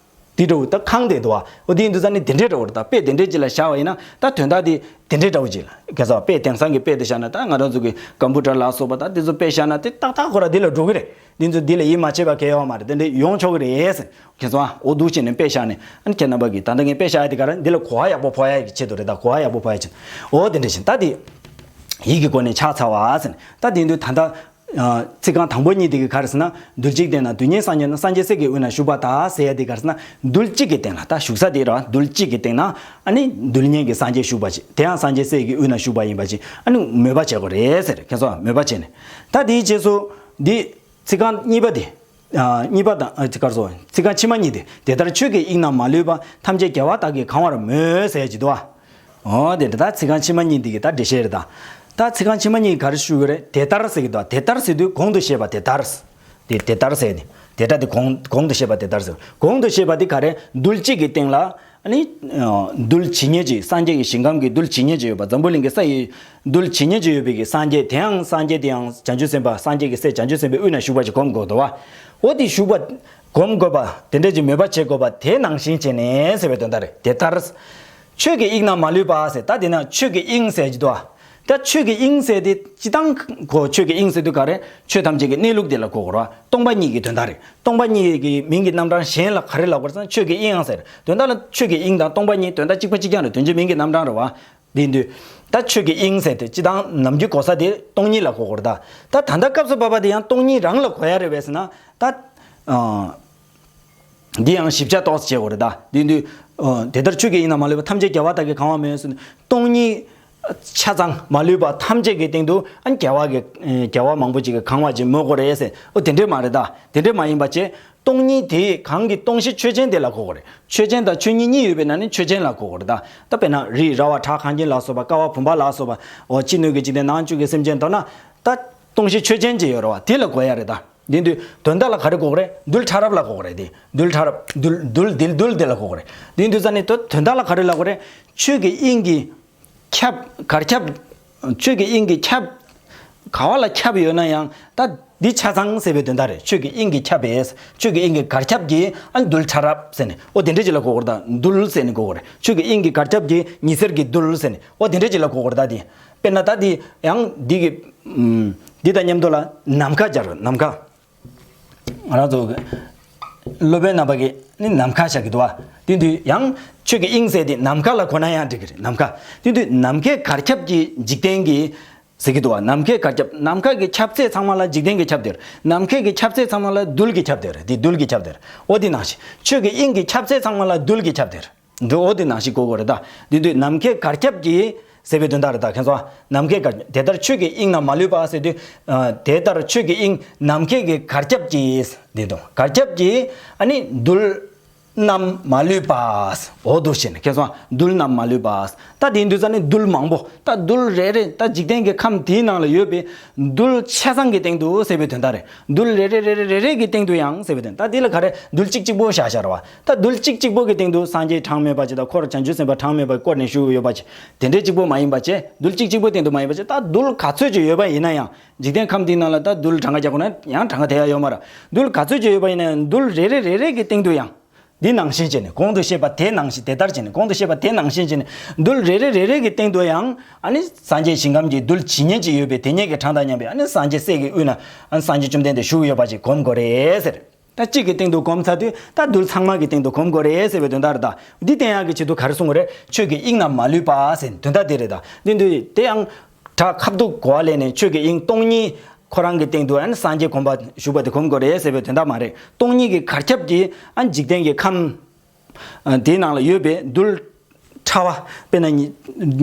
དེ་འདྲ་བོ་ད་ཁེངས་བསྡད་འདུག་བ། འོ་དེ་ཡིན་དུས་ཙ་ནི་དེ་འདྲའི་འདྲ་བོ་རེད། ད་དཔེ་དེ་འདྲའི་ཅིག་ལ་བཞག་པ་ཡིན་ན་ད་དོན་དག་དེ་དེ་འདྲའི་འདྲ་བོ་ཅིག་ལ་ག་ཚོད་དཔེ་དེང་སང་གི་དཔེ་དེ་བཞག་ན་ད་ང་རང་ཚོ་གི་ཀམ་པུ་ཊར་ལ་སོགས་པ་ད་དེ་ཚོ་དཔེ་བཞག་ན་དེ་ཏག་ཏག་ཁོ་ར་དེ་ལ་འགྲོ་གི་རེད། འདི་ཚོ་འདི་ལ་ཡིད་མ་ཆེས་པ་གལ་ཡོད་མ་རེད། དེ་འདྲ་ཡོང་ཆོག་གི་རེད་ཟེར། ཁྱེད་ཚོ་ཨ་འོ་འདུག་བྱས་ནས་དཔེ་བཞག་ནས་ཨ་ནི་ཁྱེད་རྣམ་པ་གིས་ད་ལྟ་ངས་དཔེ་བཞག་ཡ་དེ་ག་རེ་འདི་ལ་གོ་བ་ཡག་པོ་ཕོག་ཡ་གི་ཆེད་དུ་རེད། ད་གོ་བ་ཡག་པོ་ཕོག་ཡ་ཆེད་དུ་འོ་དེ་འདྲ་བཞིན་ད་དེ་ཡིད་ཀྱི་སྒོ་ནས་ཕྱག་འཚལ་བ་ཟེར་ནས་ད་དེ་འདུག་ད་ལྟ་ཚིག་རྐང་དང་པོ་གཉིས་དེ་གི་ག་རེ་ཟེར་ན་རྡུལ་གཅིག་སྟེང་ན་རྡུལ་སྙེད་སངས་རྒྱས་རྣམས་སངས་རྒྱས་སྲས་ཀྱི་དབུས་ན་བཞུགས་པ་དག་ཟེར་ཡ་དེ་ག་རེ་ཟེར་ན་རྡུལ་གཅིག་གི་སྟེང་ལ་ད་བཞུགས་ས་དེ་ར་རྡུལ་གཅིག་གི་སྟེང་ན་ཨ་ནི་རྡུལ་སྙེད་ཀྱི་སངས་རྒྱས་བཞུགས་པ་ཅིག་དེ་ཡང་སངས་རྒྱས་སྲས་ཀྱི་དབུས་ན་བཞུགས་པ་ཡིན་པ་ཅིག་ཨ་ནི་མོས་པ་བྱེད་དགོས་རེད་ཟེར། ཁྱེད་ཚོ་མོས་པ་བྱས་ནས་ད་དེའི་རྗེས་སུ་འདི། ཚིག་རྐང་གཉིས་པ་དེ། ཨ་གཉིས་པ་དང་ཨ་ཚིག་གར་སོ། ཚིག་རྐང་ཕྱི་མ་གཉིས་དེ། དེ་ལྟར་ཆོས་ཀྱི་དབྱིངས་རྣམས་མ་ལུས་པ། ཐམས་ཅད་རྒྱལ་བ་དག་གིས་གང་བར་མོས་ཟེར་གྱི་འདུག་བ། འོ་དེ་འདྲ་ད་ཚིག་རྐང་ཕྱི་མ་གཉིས་དེ་གི་ད་འགྲེལ་བཤད་རེད་ད། ད་ཚིག་རྐང་ཕྱི་མ་གཉིས་ག་རེ་ཞུ་གི་རེད། དེ་ལྟར་ཟེར་གྱི་འདུག་དེ་ལྟར་ཟེར་དུས་གོང་དུ་བཤད་པ་དེ་ལྟར། དེ་དེ་ལྟར་ཟེར་ནས། དེ་སྒྲ་དེ་གོང་གོང་དུ་བཤད་པ་དེ་ལྟར་ཟེར། གོང་དུ་བཤད་པ་དེ་ག་རེ་རྡུལ་གཅིག་གི་སྟེང་ལ། ཨ་ནི། རྡུལ་ཇི་སྙེད་ཅིག་སངས་རྒྱས་ཀྱི་ཞིང་ཁམས་ཀྱི་རྡུལ་ཇི་སྙེད་ཅིག་ཡོད་པ་འཛམ་བུ་གླིང་གི་ས་ཡི་རྡུལ་ཇི་སྙེད་ཅིག་ཡོད་པའི་གི་སངས་རྒྱས་དེའང་སངས་རྒྱས་དེའང་བྱང་ཆུབ་སེམས་དཔའ་སངས་རྒྱས་ཀྱི་སྲས་བྱང་ཆུབ་སེམས་དཔའི་དབུས་ན་བཞུགས་པ་ཅིག་སྒོམ་དགོས་འདུག་བ། འོ་དེ་བཞུགས་པ་སྒོམ་དགོས་པ་དེ་འདྲ་ཅིག་མོས་པ་བྱེད་དགོས་པ་དེ་ནང་བཞིན་བྱས་ནས་ཟེར་བའི་དོན་དག་རེད། དེ་ལྟར། ཆོས་ཀྱི་དབྱིངས་རྣམས་མ་ལུས་པ་ཟེར་ད་དེ་ན་ཆོས་ཀྱི་དབྱིངས་ཟེར་གྱི་འདུག་བ། ད་ཆོས་ཀྱི་དབྱིངས་ཟེར་དེ་སྤྱི་བཏང་གོ་ཆོས་ཀྱི་དབྱིངས་ཟེར་དུས་ག་རེ་ཆོས་ཐམས་ཅད་ཀྱི་གནས་ལུགས་དེ་ལ་གོ་དགོས་རེད་བ། སྟོང་པ་ཉིད་ཀྱི་དོན་དག་རེད། སྟོང་པ་ཉིད་ཀྱི་མིང་གི་རྣམ་གྲངས་གཞན་ལ་ག་རེ་ལབ་དགོས་རེད་ཟེར་ན་ཆོས་ཀྱི་དབྱིངས་ཟེར། དོན་དག་ལ་ཆོས་ཀྱི་དབྱིངས་དང་སྟོང་པ་ཉིད་དོན་དག་གཅིག་པ་གཅིག་རྐྱང་རེད། དོན་གཅིག་མིང་གི་རྣམ་གྲངས་རེད་བ། དེ་དུས། ད་ཆོས་ཀྱི་དབྱིངས་ཟེར་དེ་སྤྱི་བཏང་ནམ་རྒྱུན་གོ་ས་དེ་སྟོང་ཉིད་ལ་གོ་དགོས་རེད་ད། ད་ད་ལྟ་སྐབས་སུ་བབ་པ་དེ་ཡང་སྟོང་ཉིད་རང་ལ་གོ་ཡ་རེད་པས་ཟེར་ན་ད། འདི་ཡང་ཞིབ་ཆ་ཏོག་ཙམ་བྱེད་དགོས་རེད་ད། དེ་དུས། དེ་ལྟར་ཆོས་ཀྱི་དབྱིངས་རྣམས་མ་ལུས་པ། ཐམས་ཅད་རྒྱལ་བ་དག་གིས་གང་བར་མོས་ཟེར་ནས་སྟོང་ཉིད། ཆ་ཚང་མ་ལུས་པ་ཐམས་ཅད་ཀྱི་སྟེང་དུ་ཨ་ནི་རྒྱལ་བ་གི་རྒྱལ་བ་མང་པོ་ཅིག་གིས་གང་བ་ཅིག་མོས་དགོས་རེད་ཟེར། ཨོ་དེ་འདྲས་མ་རེད་ད། དེ་འདྲས་མ་ཡིན་པ་བྱས། སྟོང་ཉིད་དེ་གང་གི་སྟོང་གཞི་ཆོས་ཅན་དེ་ལ་གོ་དགོས་རེད། ཆོས་ཅན་དང་ཆོས་ཉིད་གཉིས་ཡོད་པའི་ནང་ནས་ཆོས་ཅན་ལ་གོ་དགོས་རེད་ད། ད་དཔེར་ན་རི་ར་བ་བྲག་གངས་ཅན་ལ་སོགས་པ། ཀ་བ་བུམ་པ་ལ་སོགས་པ། འོ་ཕྱི་སྣོད་ཀྱི་འཇིག་རྟེན་ནང་བཅུད་ཀྱི་སེམས་ཅན་མདོར་ན་ད་སྟོང་གཞི་ཆོས་ཅན་ཅིག་ཡོད་རེད་བ། དེ་ལ་གོ་ཡ་རེད་ད། དེ་དུས་དོན་དག་ལ་ག་རེ་གོ་དགོས་རེད། རྡུལ་ཕྲ་རབ་ལ་གོ་དགོས་རེད་དེ། རྡུལ་ཕྲ་རབ། རྡུལ་རྡུལ་འདི་རྡུལ་དེ་ལ་གོ་དགོས་རེད། དེ་དུས་ཙ་ནས་དོ་དོན་དག་ལ་ག་རེ་ལབ་དགོས་རེད། ཆོས་ཀྱི་དབྱིངས་ཀྱི་ཁྱབ་གར་ཁྱབ། ཆོས་ཀྱི་དབྱིངས་ཀྱི་ཁྱབ། ག་བ་ལ་ཁྱབ་ཡོད་ན་ཡང་ད་འདི་ཆ་ཚང་ཟེར་བའི་དོན་དག་རེད། ཆོས་ཀྱི་དབྱིངས་ཀྱི་ཁྱབ་པས། ཆོས་ཀྱི་དབྱིངས་ཀྱི་གར་ཁྱབ་ཀྱིས་ཨ་རྡུལ་ཕྲ་རབ་ཟེར་ནས་འོ་དེ་འདྲ་ཅིག་ལ་གོ་དགོས་རེད་ད། རྡུལ་ཟེར་ནས་གོ་དགོས་རེད། ཆོས་ཀྱི་དབྱིངས་ཀྱི་གར་ཁྱབ་ཀྱིས་ཉི་ཟེར་གྱི་རྡུལ་ཟེར་ནས་འོ་དེ་འདྲ་ཅིག་ལ་གོ་དགོས་རེད་ད། དེ་དཔེར་ན་ད་འདི་ཡང་འདི་གི་ཨུམ་འདི་དང་མཉམ་དུ་ལ་ནམ་མཁའ་སྦྱར་བ། ནམ་མཁའ། ང་རང་ཚོ་གི་སློབ་དཔོན་རྣམ་པ་གིས་ནི་ནམ་མཁའ་བཞག་གི་འདུག་བ། དེ་དུས་ཡང་ཆོས་ཀྱི་དབྱིངས་ཟེར་དེ་ནམ་མཁའ་ལ་གོ་ན་ཡང་འགྲིག་གི་རེད། ནམ་མཁའ། དེ་དུས་ནམ་མཁའི་གར་ཁྱབ་ཀྱི་འཇིག་རྟེན་གྱི་ཟེར་གྱི་འདུག་བ། ནམ་མཁའི་གར་ཁྱབ། ནམ་མཁའ་གི་ཁྱབ་ཚད་ཚང་མ་ལ་འཇིག་རྟེན་གྱི་ཁྱབ་སྟེ་རེད། ནམ་མཁའི་གི་ཁྱབ་ཚད་ཚང་མ་ལ་རྡུལ་གྱི་ཁྱབ་སྟེ་རེད། དེ་རྡུལ་གྱི་ཁྱབ་སྟེ་རེད། འོ་དེ་ནང་བཞིན་ཆོས་ཀྱི་དབྱིངས་ཀྱི་ཁྱབ་ཚད་ཚང་མ་ལ་རྡུལ་གྱི་ཁྱབ་སྟེ་རེད། འགྲོ་འོ་དེ་ནང་བཞིན་གོ་དགོས་རེད་ད། དེ་དུས་ནམ་མཁའི་གར་ཁྱབ་ཀྱིས་ཟེར་བའི་དོན་དག་རེད་ད། མཁྱེན་སོང་། ནམ་མཁའི་གར། དེ་ལྟར་ཆོས་ཀྱི་དབྱིངས་རྣམས་མ་ལུས་པ་ཟེར་དུས། ཨ་དེ་ལྟར་ཆོས་ཀྱི་དབྱིངས་ནམ་མཁའི་གི་གར་ཁྱབ་ཀྱིས་དེ་དང་གར་ཁྱབ་ཀྱིས་ཨ་ནི་རྡུལ་རྣམས་མ་ལུས་པ། འོ་འདུག་བྱས་ནས་མཁྱེན་སོང་། རྡུལ་རྣམས་མ་ལུས་པ། ད་དེ་དུས་ཙ་ནས་རྡུལ་མང་པོ། ད་རྡུལ་རེ་རེ། ད་འཇིག་རྟེན་གྱི་ཁམས་དེའི་ནང་ལ་ཡོད་པའི་རྡུལ་ཆ་ཚང་གི་སྟེང་དུ་ཟེར་བའི་དོན་དག་རེད། རྡུལ་རེ་རེ་རེ་རེ་རེ་རེ་གི་སྟེང་དུ་ཡང་ཟེར་བའི་དོན། ད་འདི་ལ་ག་རེ་རྡུལ་གཅིག་གཅིག་པོ་བཞག་བཞག་རེད་བ། ད་རྡུལ་གཅིག་གཅིག་པོ་གི་སྟེང་དུ་སངས་རྒྱས་གྲངས་མེད་པ་ཅིག་དང་འཁོར་བྱང་ཆུབ་སེམས་དཔའ་གྲངས་མེད་པ་བསྐོར་ནས་བཞུགས་ཡོད་པ་ཅིག་དེ་འདྲའི་གཅིག་པོ་མ་ཡིན་པ་བྱས། རྡུལ་གཅིག་གཅིག་པོ་སྟེང་དུ་མ་ཡིན་པ་བྱས། ད་རྡུལ་ག་ཚོད་ཅིག་ཡོད་པ་ཡིན་ན་ཡང་། འཇིག་རྟེན་ཁམས་འདིའི་ནང་ལ་ད་རྡུལ་གྲངས་ཀ་རྒྱག་དགོས་ན་ཡང་གྲངས་ཀ་དེ་ཡང་ཡོད་མ་རེད། རྡུལ་ག་ཚོད་ཅིག་ཡོད་པ་ཡིན་ན་ཡང་རྡུལ་རེ་རེ་རེ་རེ་གི་སྟེང་དུ་ཡང་། འདི་ནང་བཞིན་བྱས་ནས། གོང་དུ་བཤད་པ་དེ་ནང་བཞིན། དེ་ལྟར་བྱས་ནས། གོང་དུ་བཤད་པ་དེ་ནང་བཞིན་བྱས་ནས་རྡུལ་རེ་རེ་རེ་རེ་གི་སྟེང་དུ་ཡང་ཨ་ནི་སངས་རྒྱས་ཞིང་ཁམས་ཀྱི་རྡུལ་ཇི་སྙེད་ཅིག་ཡོད་པའི་དེ་སྙེད་ཀྱི་གྲངས་དང་མཉམ་པའི་ཨ་ནི་སངས་རྒྱས་སྲས་ཀྱི་དབུས་ན་ཨ་ནི་སངས་རྒྱས་བཅོམ་ལྡན་འདས་བཞུགས་ཡོད་པ་ཅིག་སྒོམ་དགོས་རེད་ཟེར། ད་གཅིག་གི་སྟེང་དུ་སྒོམ་ཚར་དུས་ད་རྡུལ་ཚང་མ་གི་སྟེང་དུ་སྒོམ་དགོས་རེད་ཟེར་བའི་དོན་དག་རེད་ད། འདི་བསྟན་ཡག་གི་ཆེད་དུ་ག་རེ་གསུངས་པ་རེད། ཆོས་ཀྱི་དབྱིངས་རྣམས་མ་ལུས་པ་ཟེར་དོན་དག་དེ་རེད་ད། འདི་འདི་དེ་ཡང་བྲག་ཁ་བསྡུ་གོ་བ་ལེན་ནས་ཆོས་ཀྱི་དབྱིངས་སྟོང་ཉིད་ཁོ་རང་གི་སྟེང་དུ་ཨ་ནི་སངས་རྒྱས་གོམ་པ་བཞུགས་པ་དེ་སྒོམ་དགོས་རེད་ཟེར་བའི་དོན་དག་མ་རེད། སྟོང་ཉིད་ཀྱི་གར་ཁྱབ་ཀྱིས་ཨ་ནི་འཇིག་རྟེན་གྱི་ཁམས་ཨ་དེའི་ནང་ལ་ཡོད་པའི་རྡུལ་ཕྲ་བ། དཔེར་ན་ཉི་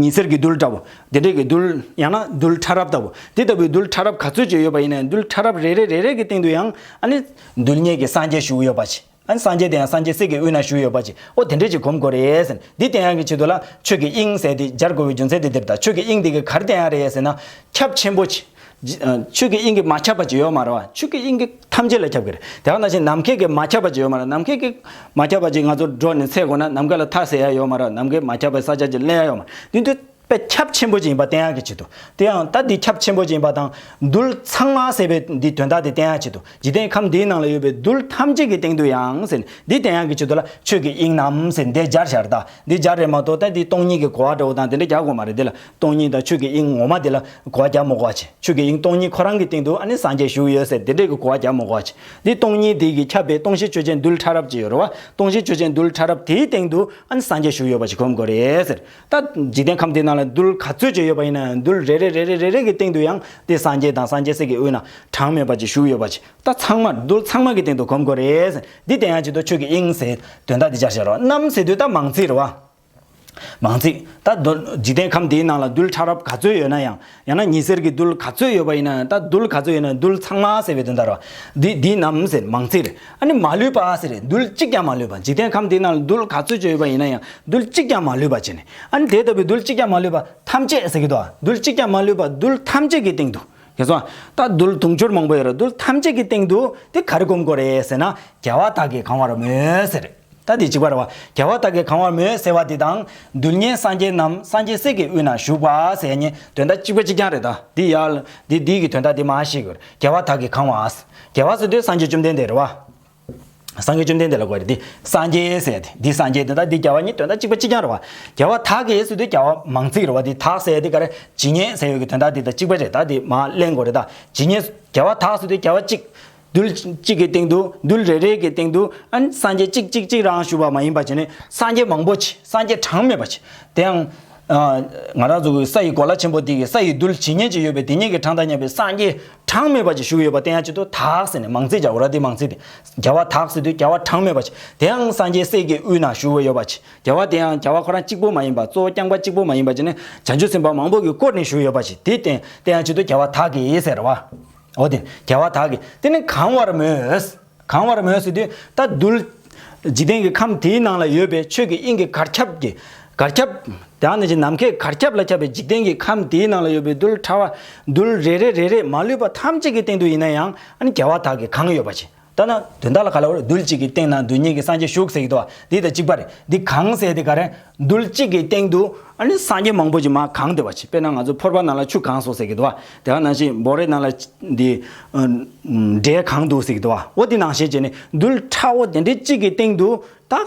ཉི་ཟེར་གྱི་རྡུལ་འདྲ་བོ། དེ་འདྲས་ཀྱི་རྡུལ། ཡང་ན་རྡུལ་ཕྲ་རབ་ལྟ་བུ། དེ་ལྟ་བུའི་རྡུལ་ཕྲ་རབ་ག་ཚོད་ཅིག་ཡོད་པ་ཡིན་ན་ཡང་། རྡུལ་ཕྲ་རབ་རེ་རེ་རེ་རེ་གི་སྟེང་དུ་ཡང་ཨ་ནི་རྡུལ་སྙེད་ཀྱི་སངས་རྒྱས་བཞུགས་ཡོད་པ་ཅིག་ཨ་ནི་སངས་རྒྱས་དེ་ཡང་སངས་རྒྱས་སྲས་ཀྱི་དབུས་ན་བཞུགས་ཡོད་པ་ཅིག་འོ་དེ་འདྲས་ཅིག་སྒོམ་དགོས་རེད་ཟེར། འདི་བསྟན་ཡག་གི་ཆེད་དུ་ལ་ཆོས་ཀྱི་དབྱིངས་ཟེར་དེ་སྦྱར་དགོས་པའི་རྒྱུ་མཚན་དེ་འདིར་ད། ཆོས་ཀྱི་དབྱིངས་འདི་གིས་ག་རེ་བསྟན་ཡག་རེད་ཟེར་ན། ཁྱབ་ཆེན་པོ་ཅིག་ཇི་ཨ་ཆོས་ཀྱི་དབྱིངས་ཀྱི་མ་ཁྱབ་པ་ཅིག་ཡོད་མ་རེད་བ། ཆོས་ཀྱི་དབྱིངས་ཀྱི་ཐམས་ཅད་ལ་ཁྱབ་ཀྱི་རེད། དེ་ག་ནང་བཞིན་ནམ་མཁའི་གི་མ་ཁྱབ་པ་ཅིག་ཡོད་མ་རེད། ནམ་མཁའི་གི་མ་ཁྱབ་པ་ཅིག་ང་ཚོ་འགྲོ་ནས་འཚོལ་དགོས་ན་ནམ་མཁའ་ལ་མཐའ་ཟེར་ཡག་ཡོད་མ་རེད། ནམ་མཁའི་མ་ཁྱབ་པའི་ས་ཆ་ཅིག་གླེང་ཡག་ཡོད་མ་རེད། འདི་འདི་དཔེ་ཁྱབ་ཆེན་པོ་ཅིག་ཡིན་པ་བསྟན་ཡག་གི་ཆེད་དུ། དེ་ཡང་ད་འདི་ཁྱབ་ཆེན་པོ་ཅིག་ཡིན་པ་དང་རྡུལ་ཚང་མ་ཟེར་བའི་འདི་དོན་དག་དེ་བསྟན་ཡག་ཆེད་དུ། འཇིག་རྟེན་ཁམས་འདིའི་ནང་ལ་ཡོད་པའི་རྡུལ་ཐམས་ཅད་ཀྱི་སྟེང་དུ་ཡང་ཟེར་ནས་འདི་བསྟན་ཡག་གི་ཆེད་དུ་ལ་ཆོས་ཀྱི་དབྱིངས་རྣམས་ཟེར་འདི་སྦྱར་བཞག་རེད་ད། འདི་སྦྱར་རེད་མ་གཏོགས་ད་འདི་སྟོང་ཉིད་ཀྱི་གོ་བ་འདྲ་བོ་དང་དེ་འདྲ་རྒྱག་དགོས་མ་རེད། འདི་ལ་སྟོང་ཉིད་དང་ཆོས་ཀྱི་དབྱིངས་ངོ་མ་དེ་ལ་གོ་བ་རྒྱག་མི་དགོས་པ་བྱས། ཆོས་ཀྱི་དབྱིངས་སྟོང་ཉིད་ཁོ་རང་གི་སྟེང་དུ་ཨ་ནི་སངས་རྒྱས་བཞུགས་ཡོད་ཟེར་དེ་འདྲས་ཀྱི་གོ་བ་རྒྱག་མི་དགོས་པ་བྱས། འདི་སྟོང་ཉིད་དེ་གིས་ཁྱབ་པའི་སྟོང་གཞི་ཆོས་ཅན་རྡུལ་ཕྲ་རབ་ཅིག་ཡོད་རེད་བ། སྟོང་གཞི་ཆོས་ཅན་རྡུལ་ཕྲ་རབ་དེའི་སྟེང་དུ་ཨ་ནི་སངས་རྒྱས་བཞུགས་ཡོད་པ་ཞིག་སྒོམ་དགོས་རེད་ཟེར། ད་འཇིག་རྟེན་ཁམས་འདིའི་ནང་ལ་རྡུལ་ག་ཚོད་ཅིག་ཡོད་པ་ཡིན་ན་ཡང་རྡུལ་རེ་རེ་རེ་རེ་རེ་རེ་གི་སྟེང་དུ་ཡང་དེ་སངས་རྒྱས་དང་སངས་རྒྱས་སྲས་ཀྱི་དབུས་ན་གྲངས་མེད་པ་ཅིག་བཞུགས་ཡོད་པ་ཅིག་ད་ཚང་མ་རྡུལ་ཚང་མ་གི་སྟེང་དུ་སྒོམ་དགོས་རེད་ཟེར། འདི་བསྟན་ཡག་ཆེད་དུ་ཆོས་ཀྱི་དབྱིངས་ཟེར་དོན་དག་འདི་སྦྱར་བཞག་རོགས། རྣམས་ཟེར་དུས་ད་མང་ཚིག་རེད་བ། མང་ཚིག་ད་རྡུལ་འཇིག་རྟེན་ཁམས་འདིའི་ནང་ལ་རྡུལ་ཕྲ་རབ་ག་ཚོད་ཡོད་ན་ཡང་། ཡང་ན་ཉི་ཟེར་གྱི་རྡུལ་ག་ཚོད་ཡོད་པ་ཡིན་ན་ཡང་། ད་རྡུལ་ག་ཚོད་ཡོད་ན་རྡུལ་ཚང་མ་ཟེར་བའི་དོན་དག་རེད་བ། འདི་འདི་རྣམས་ཟེར་མང་ཚིག་རེད། ཨ་ནི་མ་ལུས་པ་ཟེར་རེད། རྡུལ་གཅིག་ཀྱང་མ་ལུས་པ། འཇིག་རྟེན་ཁམས་འདིའི་ནང་ལ་རྡུལ་ག་ཚོད་ཅིག་ཡོད་པ་ཡིན་ན་ཡང་རྡུལ་གཅིག་ཀྱང་མ་ལུས་པ་བྱས་ནས། ཨ་ནི་དེ་ལྟ་བུའི་རྡུལ་གཅིག་ཀྱང་མ་ལུས་པ་ཐམས་ཅད་ཟེར་གྱི་འདུག་རྡུལ་གཅིག་ཀྱང་མ་ལུས་པ་རྡུལ་ཐམས་ཅད་ཀྱི་སྟེང་དུ། ཁྱེད་ཚོ། ད་རྡུལ་དུང་ཕྱུར་མང་པོ་ཡོད་རེད། རྡུལ་ཐམས་ཅད་ཀྱི་སྟེང་དུ་དེ་ག་རེ་སྒོམ་དགོས་རེད་ཟེར་ན། རྒྱལ་བ་དག་གིས་གང་བར་མོས་ཟེར། ད་འདི་གཅིག་པ་རེད་བ། རྒྱལ་བ་དག་གིས་གང་བར་མོས་ཟེར་བ་འདི་དང་། རྡུལ་སྙེད་སངས་རྒྱས་རྣམས་སངས་རྒྱས་སྲས་ཀྱི་དབུས་ན་བཞུགས་པ་ཟེར་ཡ་གཉིས་དོན་དག་གཅིག་པ་གཅིག་རྐྱང་རེད་ད། འདི་ཡར་འདི་འདི་གི་དོན་དག་འདི་མར་ཤེས་དགོས་རེད། རྒྱལ་བ་དག་གིས་གང་བ། རྒྱལ་བ་ཟེར་དུས་སངས་རྒྱས་བཅོམ་ལྡན་འདས་རེད་བ། སངས་རྒྱས་བཅོམ་ལྡན་འདས་ལ་གོ་རེད་དེ། སངས་རྒྱས་ཟེར་ཡ་དེ་འདི་སངས་རྒྱས་དེ་དང་འདི་རྒྱལ་བ་གཉིས་དོན་དག་གཅིག་པ་གཅིག་རྐྱང་རེད་བ། རྒྱལ་བ་དག་གིས་ཟེར་དུས་རྒྱལ་བ་མང་ཚིག་རེད་བ། དེ་དག་ཟེར་ཡ་དེ་ག་རེ་ཇི་སྙེད་ཟེར་ཡོད་ཀྱི་དོན་དག་དེ་དང་གཅིག་པ་རེད། ད་དེ་མར་གླེང་དགོས་རེད་ད། ཇི་སྙེད་རྒྱལ་བ་དག་ཟེར་དུས་རྒྱལ་བ་གཅིག་རྡུལ་གཅིག་གི་སྟེང་དུ་རྡུལ་རེ་རེ་གི་སྟེང་དུ་ཨ་ནི་སངས་རྒྱས་གཅིག་གཅིག་གཅིག་རང་བཞུགས་པ་མ་ཡིན་པ་བྱས་ནས་སངས་རྒྱས་མང་པོ་ཅིག་སངས་རྒྱས་གྲངས་མེད་པ་ཅིག་དེ་ཡང་། ཨ་ང་རང་ཚོ་གི་ས་ཡི་གོ་ལ་ཆེན་པོ་འདི་གི་ས་ཡི་རྡུལ་ཇི་སྙེད་ཅིག་ཡོད་པའི་དེ་སྙེད་ཀྱི་གྲངས་དང་མཉམ་པའི་སངས་རྒྱས་གྲངས་མེད་པ་ཅིག་བཞུགས་ཡོད་པ་བསྟན་ཡ་ཆེད་དུ་དག་ཟེར་ནས་མང་ཚིག་བྱ་བ་ར། དེ་མང་ཚིག་དེ། རྒྱལ་བ་དག་ཟེར་དུས་རྒྱལ་བ་གྲངས་མེད་པ་ཅིག་དེ་ཡང་སངས་རྒྱས་སྲས་ཀྱི་དབུས་ན་བཞུགས་ཡོད་པ་ཅིག་རྒྱལ་བ་དེ་ཡང་རྒྱལ་བ་ཁོ་རང་གཅིག་པོ་མ་ཡིན་པ། གཙོ་བོ་རྐྱང་པ་གཅིག་པོ་མ་ཡིན་པ་བྱས་ནས་བྱང་ཆུབ་སེམས་དཔའ་མང་པོ་གིས་བསྐོར་ནས་བཞུགས་ཡོད་པ་ཅིག་དེ་བསྟན་བསྟན་ཡ་ཆེད་དུ་རྒྱལ་བ་དག་གིས་ཟེར་བ། འོ་དེ་རྒྱལ་བ་དག་གིས་དེ་ནི་གང་བར་མོས། གང་བར་མོས་ཟེར་དུས་ད་རྡུལ། འཇིག་རྟེན་གྱི་ཁམས་དེའི་ནང་ལ་ཡོད་པའི་ཆོས་ཀྱི་དབྱིངས་ཀྱི་གར་ཁྱབ་ཀྱི། གར་ཁྱབ། དེ་ནང་བཞིན་ནམ་མཁའི་གར་ཁྱབ་ལ་ཁྱབ་པའི་འཇིག་རྟེན་གྱི་ཁམས་དེའི་ནང་ལ་ཡོད་པའི་རྡུལ་ཕྲ་བ། རྡུལ་རེ་རེ་རེ་རེ་མ་ལུས་པ་ཐམས་ཅད་ཀྱི་སྟེང་དུ་ཡིན་ན་ཡང་ཨ་ནི་རྒྱལ་བ་དག་གིས་གང་ཡོད་པ་ཅིག་ད་ན་དོན་དག་ལ་ག་ལ་བར་རྡུལ་གཅིག་གི་སྟེང་ན་རྡུལ་སྙེད་ཀྱི་སངས་རྒྱས་བཞུགས་ཟེར་གྱི་འདུག་བ། འདི་དང་གཅིག་པ་རེད། འདི་གང་ཟེར་དེ་ག་རེད། རྡུལ་གཅིག་གི་སྟེང་དུ་ཨ་ནི་སངས་རྒྱས་མང་པོ་ཅིག་མར་གང་བསྡད་པ་ཅིག་དཔེར་ན་ང་ཚོ་ཕོར་པ་ནང་ལ་ཆུ་གང་སོང་ཟེར་གྱི་འདུག་བ། དེ་ག་ནང་བཞིན་འབོ་རའི་ནང་ལ་འདི་འབྲས་གང་འདུག་ཟེར་གྱི་འདུག་བ། འོ་དེ་ནང་བཞིན་བྱས་ནས་རྡུལ་ཕྲ་བོ་དེ་འདྲའི་གཅིག་གི་སྟེང་དུ་ད།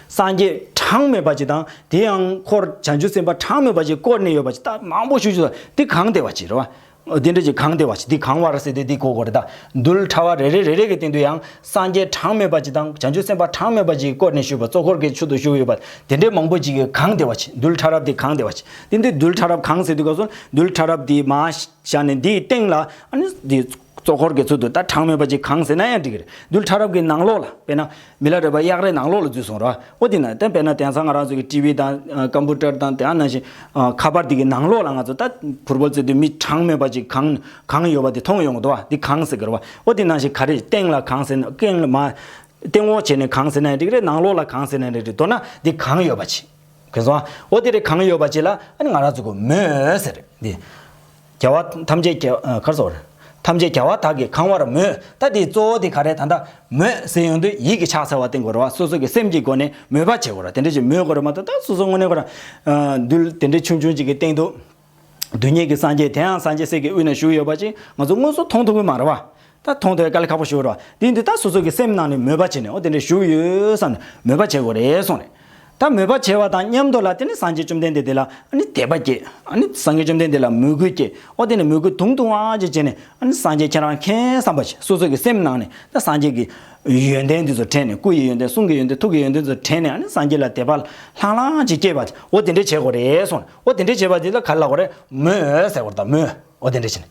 སངས་རྒྱས་གྲངས་མེད་པ་ཅིག་དང་དེ་ཡང་འཁོར་བྱང་ཆུབ་སེམས་དཔའ་གྲངས་མེད་པ་ཅིག་བསྐོར་ནས་ཡོད་པ་ཅིག་ད་མང་པོ་ཞུ་ཞུ་ད་འདི་གང་བདེ་བ་ཅིག་རེད་བ། འདི་འདྲ་ཅིག་གང་བདེ་བ་ཅིག་འདི་གང་བར་ཟེར་དུས་འདི་གོ་དགོས་རེད་ད། རྡུལ་ཕྲ་བ་རེ་རེ་རེ་རེ་གི་སྟེང་དུ་ཡང་སངས་རྒྱས་གྲངས་མེད་པ་ཅིག་དང་བྱང་ཆུབ་སེམས་དཔའ་གྲངས་མེད་པ་ཅིག་བསྐོར་ནས་བཞུགས་པ་གཙོ་འཁོར་གྱི་ཚུལ་དུ་བཞུགས་ཡོད་པ་དེ་འདྲའི་མང་པོ་ཅིག་གི་གང་བདེ་བ་ཅིག་རྡུལ་ཕྲ་རབ་འདི་གང་བདེ་བ་ཅིག་འདི་འདི་རྡུལ་ཕྲ་རབ་གང་ཟེར་དུས་ག་སོང་རྡུལ་ཕྲ་རབ་འདི་མ། བཞག་ནས་འདིའི་སྟེང་ལ་ཨ་ནི་འདི་གཙོ་འཁོར་གྱི་ཚུལ་དུ་ད་གྲངས་མེད་པ་ཅིག་གང་ཟེར་ན་ཡང་འགྲིག་གི་རེད། རྡུལ་ཕྲ་རབ་ཀྱི་ནང་ལོགས་ལ་དཔེར་ན་མི་ལ་རས་པ་གཡག་རའི་ནང་ལོགས་ལ་འཛུལ་སོང་ར། འོ་དེ་ན་ད་དཔེར་ན་དེང་སང་ང་རང་ཚོ་གི་ཊི་ཝི་དང་ཀམ་པུ་ཊར་དང་དེ་ནང་བཞིན་ཁ་པར་འདི་གི་ནང་ལོགས་ལ་ང་ཚོ་ད་ཕུར་བུ་བརྩེ་དུས་མི་གྲངས་མེད་པ་ཅིག་གང་གང་ཡོད་པ་དེ་མཐོང་ཡོང་གི་འདུག་བ། འདི་གང་ཟེར་གི་རེད་བ། འོ་དེ་ནང་བཞིན་ག་རེ་སྟེང་ལ་གང་ཟེར་ན་སྟེང་ལ་མ་སྟེང་འོག་བྱས་ནས་གང་ཟེར་ན་ཡང་འགྲིག་གི་རེད། ནང་ལོགས་ལ་གང་ཟེར་ན་ཡང་འགྲིག་གི་རེད། མདོར་ན་འདི་གང་ཡོད་པ་ཅིག་གོ་སོང་ཨ། འོ་དེ་རེད། གང་ཡོད་པ་ཅིག་ལ་ཨ་ནི་ང་རང་ཚོ་གི་མོས་ཟེར་འདི། རྒྱལ་བ་ཐམས་ཅད་རྒྱལ་ཨ་གར་སོ་རེད། ཐམས་ཅད་རྒྱལ་བ་དག་གིས་གང་བར་མོས། ད་དེ་གཙོ་བོ་དེ་ག་རེ་ད་ལྟ་མོས་ཟེར་ཡོང་དུས་ཡིད་ཀྱི་ཕྱག་འཚལ་བ་བསྟན་དགོས་རེད་བ། སོ་སོ་གི་སེམས་ཀྱི་སྒོ་ནས་མོས་པ་བྱེད་དགོས་རེད། དེ་འདྲ་ཞིག་མོས་དགོས་རེད་མ་གཏོགས་ད་སོ་སོ་དངོས་གནས་ཁོ་རང་རྡུལ་དེ་འདྲ་ཆུང་ཆུང་ཅིག་གི་སྟེང་དུ། རྡུལ་སྙེད་ཀྱི་སངས་རྒྱས་དེ་ཡང་སངས་རྒྱས་སྲས་ཀྱི་དབུས་ན་བཞུགས་ཡོད་པ་ཅིག་ང་ཚོ་དངོས་སུ་མཐོང་ཐུབ་ཀྱི་མ་རེད་བ། ད་མཐོང་ཐུབ་དཀའ་ལས་ཁག་པོ་ཞིག་རེད་བ། དེ་འདི་ད་སོ་སོ་གི་སེམས་ནང་ནས་མོས་པ་བྱས་ནས་འོ་དེ་འདྲ་བཞུགས་ཡོད་བསམ་ནས་མོས་པ་བྱེད་དགོས་རེད་གསུངས་རེད། ད་མོས་པ་བྱས་པ་དང་མཉམ་དུ་ལ་དེ་ནི་སངས་རྒྱས་བཅོམ་ལྡན་འདས་དེ་ལ་ཨ་ནི་དད་པ་སྐྱེས། ཨ་ནི་སངས་རྒྱས་བཅོམ་ལྡན་འདས་ལ་མོས་གུས་སྐྱེས། འོ་དེ་ནི་མོས་གུས་དུང་དུང་བ་ཅིག་བྱས་ནས་ཨ་ནི་སངས་རྒྱས་ཁྱེད་རང་མཁྱེན་བསམ་པ་ཞིག་སོ་སོ་གི་སེམས་ནང་ནས་ད་སངས་རྒྱས་ཀྱི་ཡོན་ཏན་འདི་ཚོ་དྲན་ནས་སྐུ་ཡི་ཡོན་ཏན་གསུང་གི་ཡོན་ཏན་ཐུགས་ཀྱི་ཡོན་ཏན་ཚོ་དྲན་ནས་ཨ་ནི་སངས་རྒྱས་ལ་དད་པ་ལྷང་ལྷང་ཅིག་སྐྱེས་པ་འོ་དེ་འདྲ་བྱེད་དགོས་རེད་གསུངས། འོ་དེ་འདྲ་བྱེད་པ་འདི་ལ་ག་རེ་ལབ་དགོས་རེད། མོས་ཟེར་དགོས་རེད་ད་མོས། འོ་དེ་འདྲ་བྱས་ནས།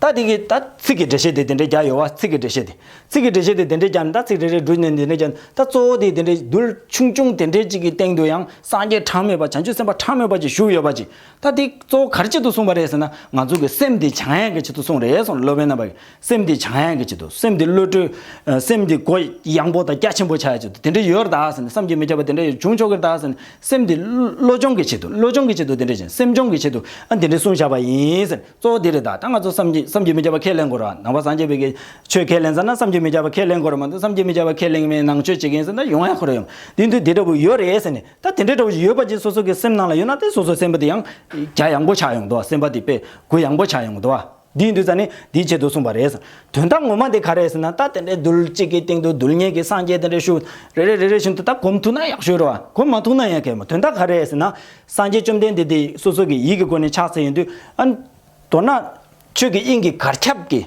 ད་དེ་གི་ད་ཚིག་གི་འགྲེལ་བཤད་དེ་དེ་འདྲ་རྒྱག་ཡོད་བ། ཚིག་གི་འགྲེལ་བཤད་དེ། ཚིག་གི་འགྲེལ་བཤད་དེ་དེ་འདྲ་རྒྱག་ནས་ད་ཚིག་རེ་རེ་བསྒྲུབས་ནས་དེ་འདྲ་རྒྱག་ནས་ད་གཙོ་བོ་དེ་དེ་འདྲ་རྡུལ་ཆུང་ཆུང་དེ་འདྲ་ཅིག་གི་སྟེང་དུ་ཡང་སངས་རྒྱས་གྲངས་མེད་པ་བྱང་ཆུབ་སེམས་དཔའ་གྲངས་མེད་པ་ཅིག་བཞུགས་ཡོད་པ་ཅིག་ད་དེ་གཙོ་བོ་ག་རེ་ཆེད་དུ་གསུངས་པ་རེད་ཟེར་ན་ང་ཚོ་གི་སེམས་དེ་བྱང་ཡག་གི་ཆེད་དུ་གསུངས་རེད་གསུངས། སློབ་དཔོན་རྣམ་པ་གི་སེམས་དེ་བྱང་ཡག་གི་ཆེད་དུ། སེམས་དེ་བློ་གྲོས། སེམས་དེ་གོ་ཡངས་པོ་དང་རྒྱ་ཆེན་པོ་ཆགས་ཡག་ཆེད་དུ་དེ་འདྲ་ཡོད་རེད་ད་ཟེར་ནས། བསམ་གྱིས་མི་ཁྱབ་པ་དེ་འདྲ་ཡོད་བྱུང་ཆོག་གི་རེད་ད་ཟེར་ནས། སེམས་དེ་བློ་སྦྱོང་གི་ཆེད་དུ། བློ་སྦྱོང་གི་ཆེད་དུ་དེ་འདྲ་བྱས། སེམས་སྦྱོང་གི་ཆེད་དུ་ཨ་དེ་འདྲ་གསུངས་བཞག་པ་ཡིན་ཟེར། གཙོ་བོ་འདི་རེད་ད། ད་ང་ཚོ་བསམ་གྱིས་བསམ་གྱིས་མི་ཁྱབ་པ་ཁས་ལེན་དགོས་རེད་བ། ནང་པ་སངས་རྒྱས་པའི་གི་ཆོས་ཁས་ལེན་ཟེར་ན་བསམ་གྱིས་མི་ཁྱབ་པ་ཁས་ལེན་དགོས་རེད་མ་གཏོགས། བསམ་གྱིས་མི་ཁྱབ་པ་ཁས་ལེན་གྱི་མེད་ནང་ཆོས་བྱེད་ཀྱི་ཡིན་ཟེར་ན་ཡོང་ཡག་ཁོ་རང་ཡོང་། དེ་དུས་དེ་འདྲ་བོ་ཡོད་རེད་ཟེར་ནས། ད་དེ་འདྲ་འདྲ་བོ་ཞིག་ཡོད་པ་ཅིག་སོ་སོ་གི་སེམས་ནང་ལ་ཡོད་ན་དེ་སོ་སོའི་སེམས་པ་དེ་ཡང་རྒྱ་ཡངས་པོ་ཆགས་ཡོང་གི་འདུག་བ། སེམས་པ་དེ་དཔེ་གུ་ཡངས་པོ་ཆགས་ཡོང་གི་འདུག་བ། འདིའི་དུས་ཙ་ནི་འདིའི་ཆེད་དུ་གསུངས་པ་རེད་ཟེར། དོན་དག་ངོ་མ་དེ་ག་རེ་ཟེར་ན། ད་དེ་འདྲའི་རྡུལ་གཅིག་གི་སྟེང་དུ་རྡུལ་སྙེད་ཀྱི་སངས་རྒྱས་དེ་འདྲ་བཞུགས། རེ་རེ་རེ་རེ་བཞིན་དུ་ད་གོམས་ཐུབ་ན་ཡག་ཤོས་རེད་བ། གོམས་མ་ཐུབ་ན་ཡང་གལ་མ། དོན་དག་ག་རེ་ཟེར་ན། སངས་རྒྱས་བཅོམ་ལྡན་འདས་དེ་སོ་སོ་གི་ཡིད་ཀྱི་སྒོ་ནས་ཕྱག་འཚལ་ཡོང་དུས་ཨ། མདོར་ན་ཆོས་ཀྱི་དབྱིངས་ཀྱི་གར་ཁྱབ་ཀྱི།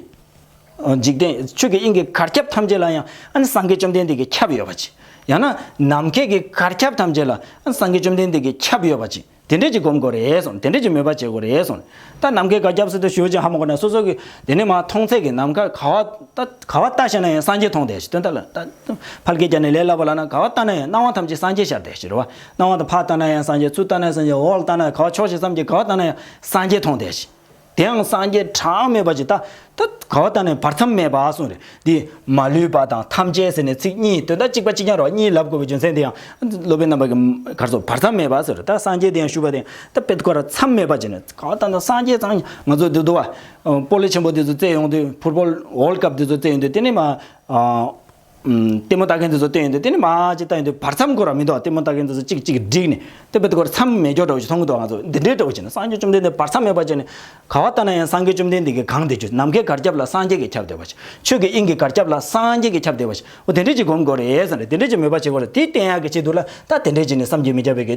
འཇིག་རྟེན་ཆོས་ཀྱི་དབྱིངས་ཀྱི་གར་ཁྱབ་ཐམས་ཅད་ལ་ཡང་ཨ་ནི་སངས་རྒྱས་བཅོམ་ལྡན་འདས་ཀྱིས་ཁྱབ་ཡོད་པ་ཅིག་ཡང་ན་ནམ་མཁའི་གི་གར་ཁྱབ་ཐམས་ཅད་ལ་ཨ་ནི་སངས་རྒྱས་བཅོམ་ལྡན་འདས་ཀྱིས་ཁྱབ་ཡོད་པ་ཅིག་དེ་འདྲས་ཅིག་སྒོམ་དགོས་རེད་གསུངས། དེ་འདྲས་ཅིག་མོས་པ་བྱེད་དགོས་རེད་གསུངས། ད་ནམ་མཁའི་གར་ཁྱབ་ཟེར་དུས་ཞུ་ཅིག་ཧ་མ་གོ་ན་སོ་སོ་གི་དེ་ནས་མ་མཐོང་ཚད་ཀྱི་ནམ་མཁའ་ག་བ་ལྟ་ག་བ་ལྟ་ཤེས་ན་ཡང་སངས་རྒྱས་མཐོང་བསྡད་ཤག་དོན་དག་ལ་ད་ཕལ་སྐད་རྒྱག་ནས་ལས་སླ་པོ་ལབ་ན་ག་བ་ལྟ་ན་ཡང་སྣང་བ་ཐམས་ཅད་སངས་རྒྱས་ཤར་བསྡད་ཤག་རེད་བ། སྣང་བ་དང་ཕར་ལྟ་ན་ཡང་སངས་རྒྱས། ཚུར་ལྟ་ན་ཡང་སངས་རྒྱས། འོག་ལ་ལྟ་ན་ཡང་ག་བ་ཕྱོགས་བཞི་མཚམས་བརྒྱད་ག་བ་ལྟ་ན་ཡང་སངས་རྒྱས་མཐོང་བསྡད་ཤག་དེ་ཡང་སངས་རྒྱས་གྲངས་མེད་པ་ཅིག་ད་ད་ག་བ་ལྟ་ན་ཡང་བར་མཚམས་མེད་པ་གསུངས་རེད། འདི་མ་ལུས་པ་དང་ཐམས་ཅད་ཟེར་ནས་ཚིག་གཉིས་དོན་དག་གཅིག་པ་གཅིག་རྐྱང་རེད་བ། གཉིས་ལབ་དགོས་པའི་རྒྱུ་མཚན་དེ་ཡང་སློབ་དཔོན་རྣམ་པ་གི་གར་སོགས་བར་མཚམས་མེད་པ་ཟེར། ད་སངས་རྒྱས་དེ་ཡང་ཞུ་བ་དེ་ད་དཔེ་ཁོ་ར་མཚམས་མེད་པ་བྱས་ནས་ག་བ་ལྟ་ན་སངས་རྒྱས་ཙང་ང་ཚོ་འདི་འདུག་བ། སྤོ་ལོ་ཆེན་པོ་འདི་ཚོ་རྩེ་ཡོང་དུས་ཕུར་བོ་ཝ་ལྡ་ཀབ་འདི་ཚོ་རྩེ་ཡོང་དུས་དེ་ནས་མ། ལྟད་མོ་ལྟ་མཁན་དེ་ཚོ་བསྟན་ཡོང་དུས་དེ་ནི་མ་ཅིག་ལྟ་ཡོང་དུས་བར་མཚམས་ཁོ་ར་མི་འདུག་ལྟད་མོ་ལྟ་མཁན་དེ་ཚོ་གཅིག་གཅིག་བསྒྲིགས་ནས་དེ་བས་ཁོ་ར་མཚམས་མེད་ཀྱོག་འདྲ་བོ་ཞིག་མཐོང་གི་འདུག་ང་ཚོ་འདི་འདྲའི་འདྲ་བོ་བྱས་ན་སངས་རྒྱས་བཅོམ་ལྡན་འདས་བར་མཚམས་མེད་པ་བྱས་ནས་ག་བ་ལྟ་ན་ཡང་སངས་རྒྱས་བཅོམ་ལྡན་འདས་ཀྱིས་གང་བདེ་བྱུང་། ནམ་མཁའི་གར་ཁྱབ་ལ་སངས་རྒྱས་ཀྱིས་ཁྱབ་བསྡད་པ་ཞིག་ཆོས་ཀྱི་དབྱིངས་ཀྱི་གར་ཁྱབ་ལ་སངས་རྒྱས་ཀྱིས་ཁྱབ་བསྡད་པ་ཞིག་འོ་དེ་འདྲས་ཅིག་སྒོམ་དགོས་རེད་ཟེར་ནས་དེ་འདྲས་ཅིག་མོས་པ་བྱེད་དགོས་རེད། དེ་བསྟན་ཡག་གི་ཆེད་དུ་ལ་ད་དེ་འདྲས་ཅིག་ནས་བསམ་གྱིས་མི་ཁྱབ་པའི་གི་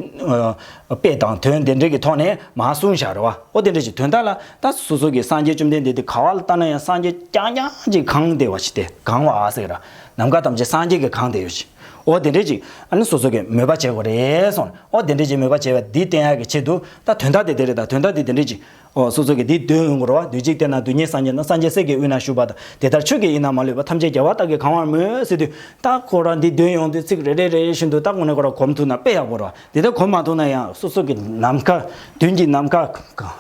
དཔེ་དང་དོན་དེ་འདྲས་ཀྱི་ཐོག་ནས་མ་གསུངས་བཞག་རེད་བ། འོ་དེ་འདྲས་ཅིག་དོན་དག་ལ། ད་སོ་སོ་གི་སངས་རྒྱས་བཅོམ་ལྡན་འདས་དེ་ག་བ་ལ་ལྟ་ན་ཡང་སངས་རྒྱས་རྐྱང་རྐྱང་ཅིག་གང་བདེ་བ་ཞིག་སྟེ་གང་བ་ཟེར་ར། ནམ་མཁའ་ཐམས་ཅད་སངས་རྒྱས་ཀྱིས་གང་བདེ་ཡོད་ཞིག་འོ་དེ་འདྲས་ཅིག་ཨ་ནི་སོ་སོ་གི་མོས་པ་བྱེད་དགོས་རེད་གསུངས། འོ་དེ་འདྲས་ཅིག་མོས་པ་བྱེད་པ་འདི་བསྟན་ཡག་གི་ཆེད་དུ་ད་དོན་དག་དེ་དེ་རེད། ད་དོན་དག་དེ་དེ་འདྲས་ཅིག་འོ་སོ་སོ་གི་འདི་འདོན་ཡོང་དགོས་རེད་བ། རྡུལ་གཅིག་སྟེང་ན་རྡུལ་སྙེད་སངས་རྒྱས་ན། སངས་རྒྱས་སྲས་ཀྱི་དབུས་ན་བཞུགས་པ་དང་། དེ་ལྟར་ཆོས་ཀྱི་དབྱིངས་རྣམས་མ་ལུས་པ། ཐམས་ཅད་རྒྱལ་བ་དག་གིས་གང་བར་མོས་ཟེར་དུས་ད་ཁོ་རང་འདི་འདོན་ཡོང་དུས་ཚིག་རེ་རེ་རེ་རེ་བཞིན་དུ་ད་དངོས་གནས་ཁོ་རང་གོམས་ཐུབ་ན་དཔེ་ཡག་པོ་རེད་བ། དེ་ལྟར་གོམས་མ་ཐུབ་ན་ཡང་སོ་སོ་གི་ནམ་མཁའ་མདུན་གྱི་ནམ་མཁའ་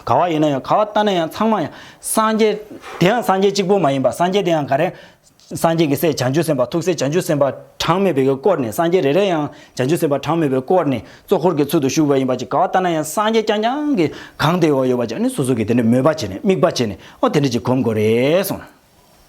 ག་བ་ཡིན་ན་ཡང་ག་བ་ལྟ་ན་ཡང་ཚང་མ་ཡང་སངས་རྒྱས་དེ་ཡང་སངས་རྒྱས་གཅིག་པོ་མ་ཡིན་པ། སངས་རྒྱས་དེ་ཡང་ག་རེ། སངས་རྒྱས་ཀྱི་སྲས་བྱང་ཆུབ་སེམས་དཔའ་ཐུགས་སྲས་བྱང་ཆུབ་སེམས་དཔའ་གྲངས་མེད་པའི་གི་བསྐོར་ནས། སངས་རྒྱས་རེ་རེ་ཡང་བྱང་ཆུབ་སེམས་དཔའ་གྲངས་མེད་པའི་བསྐོར་ནས་གཙོ་འཁོར་གྱི་ཚུལ་དུ་བཞུགས་པ་ཡིན་པ་ཅིག་ག་བ་ལྟ་ན་ཡང་སངས་རྒྱས་རྐྱང་རྐྱང་གིས་གང་དེ་བ་ཡོད་པ་ཅིག་ཨ་ནི་སོ་སོ་གིས་དེ་འདྲའི་མོས་པ་བྱས་ནས་དམིགས་པ་བྱས་ནས་ཨོ་དེ་འདྲ་ཅིག་སྒོམ་དགོས་རེད་གསུངས།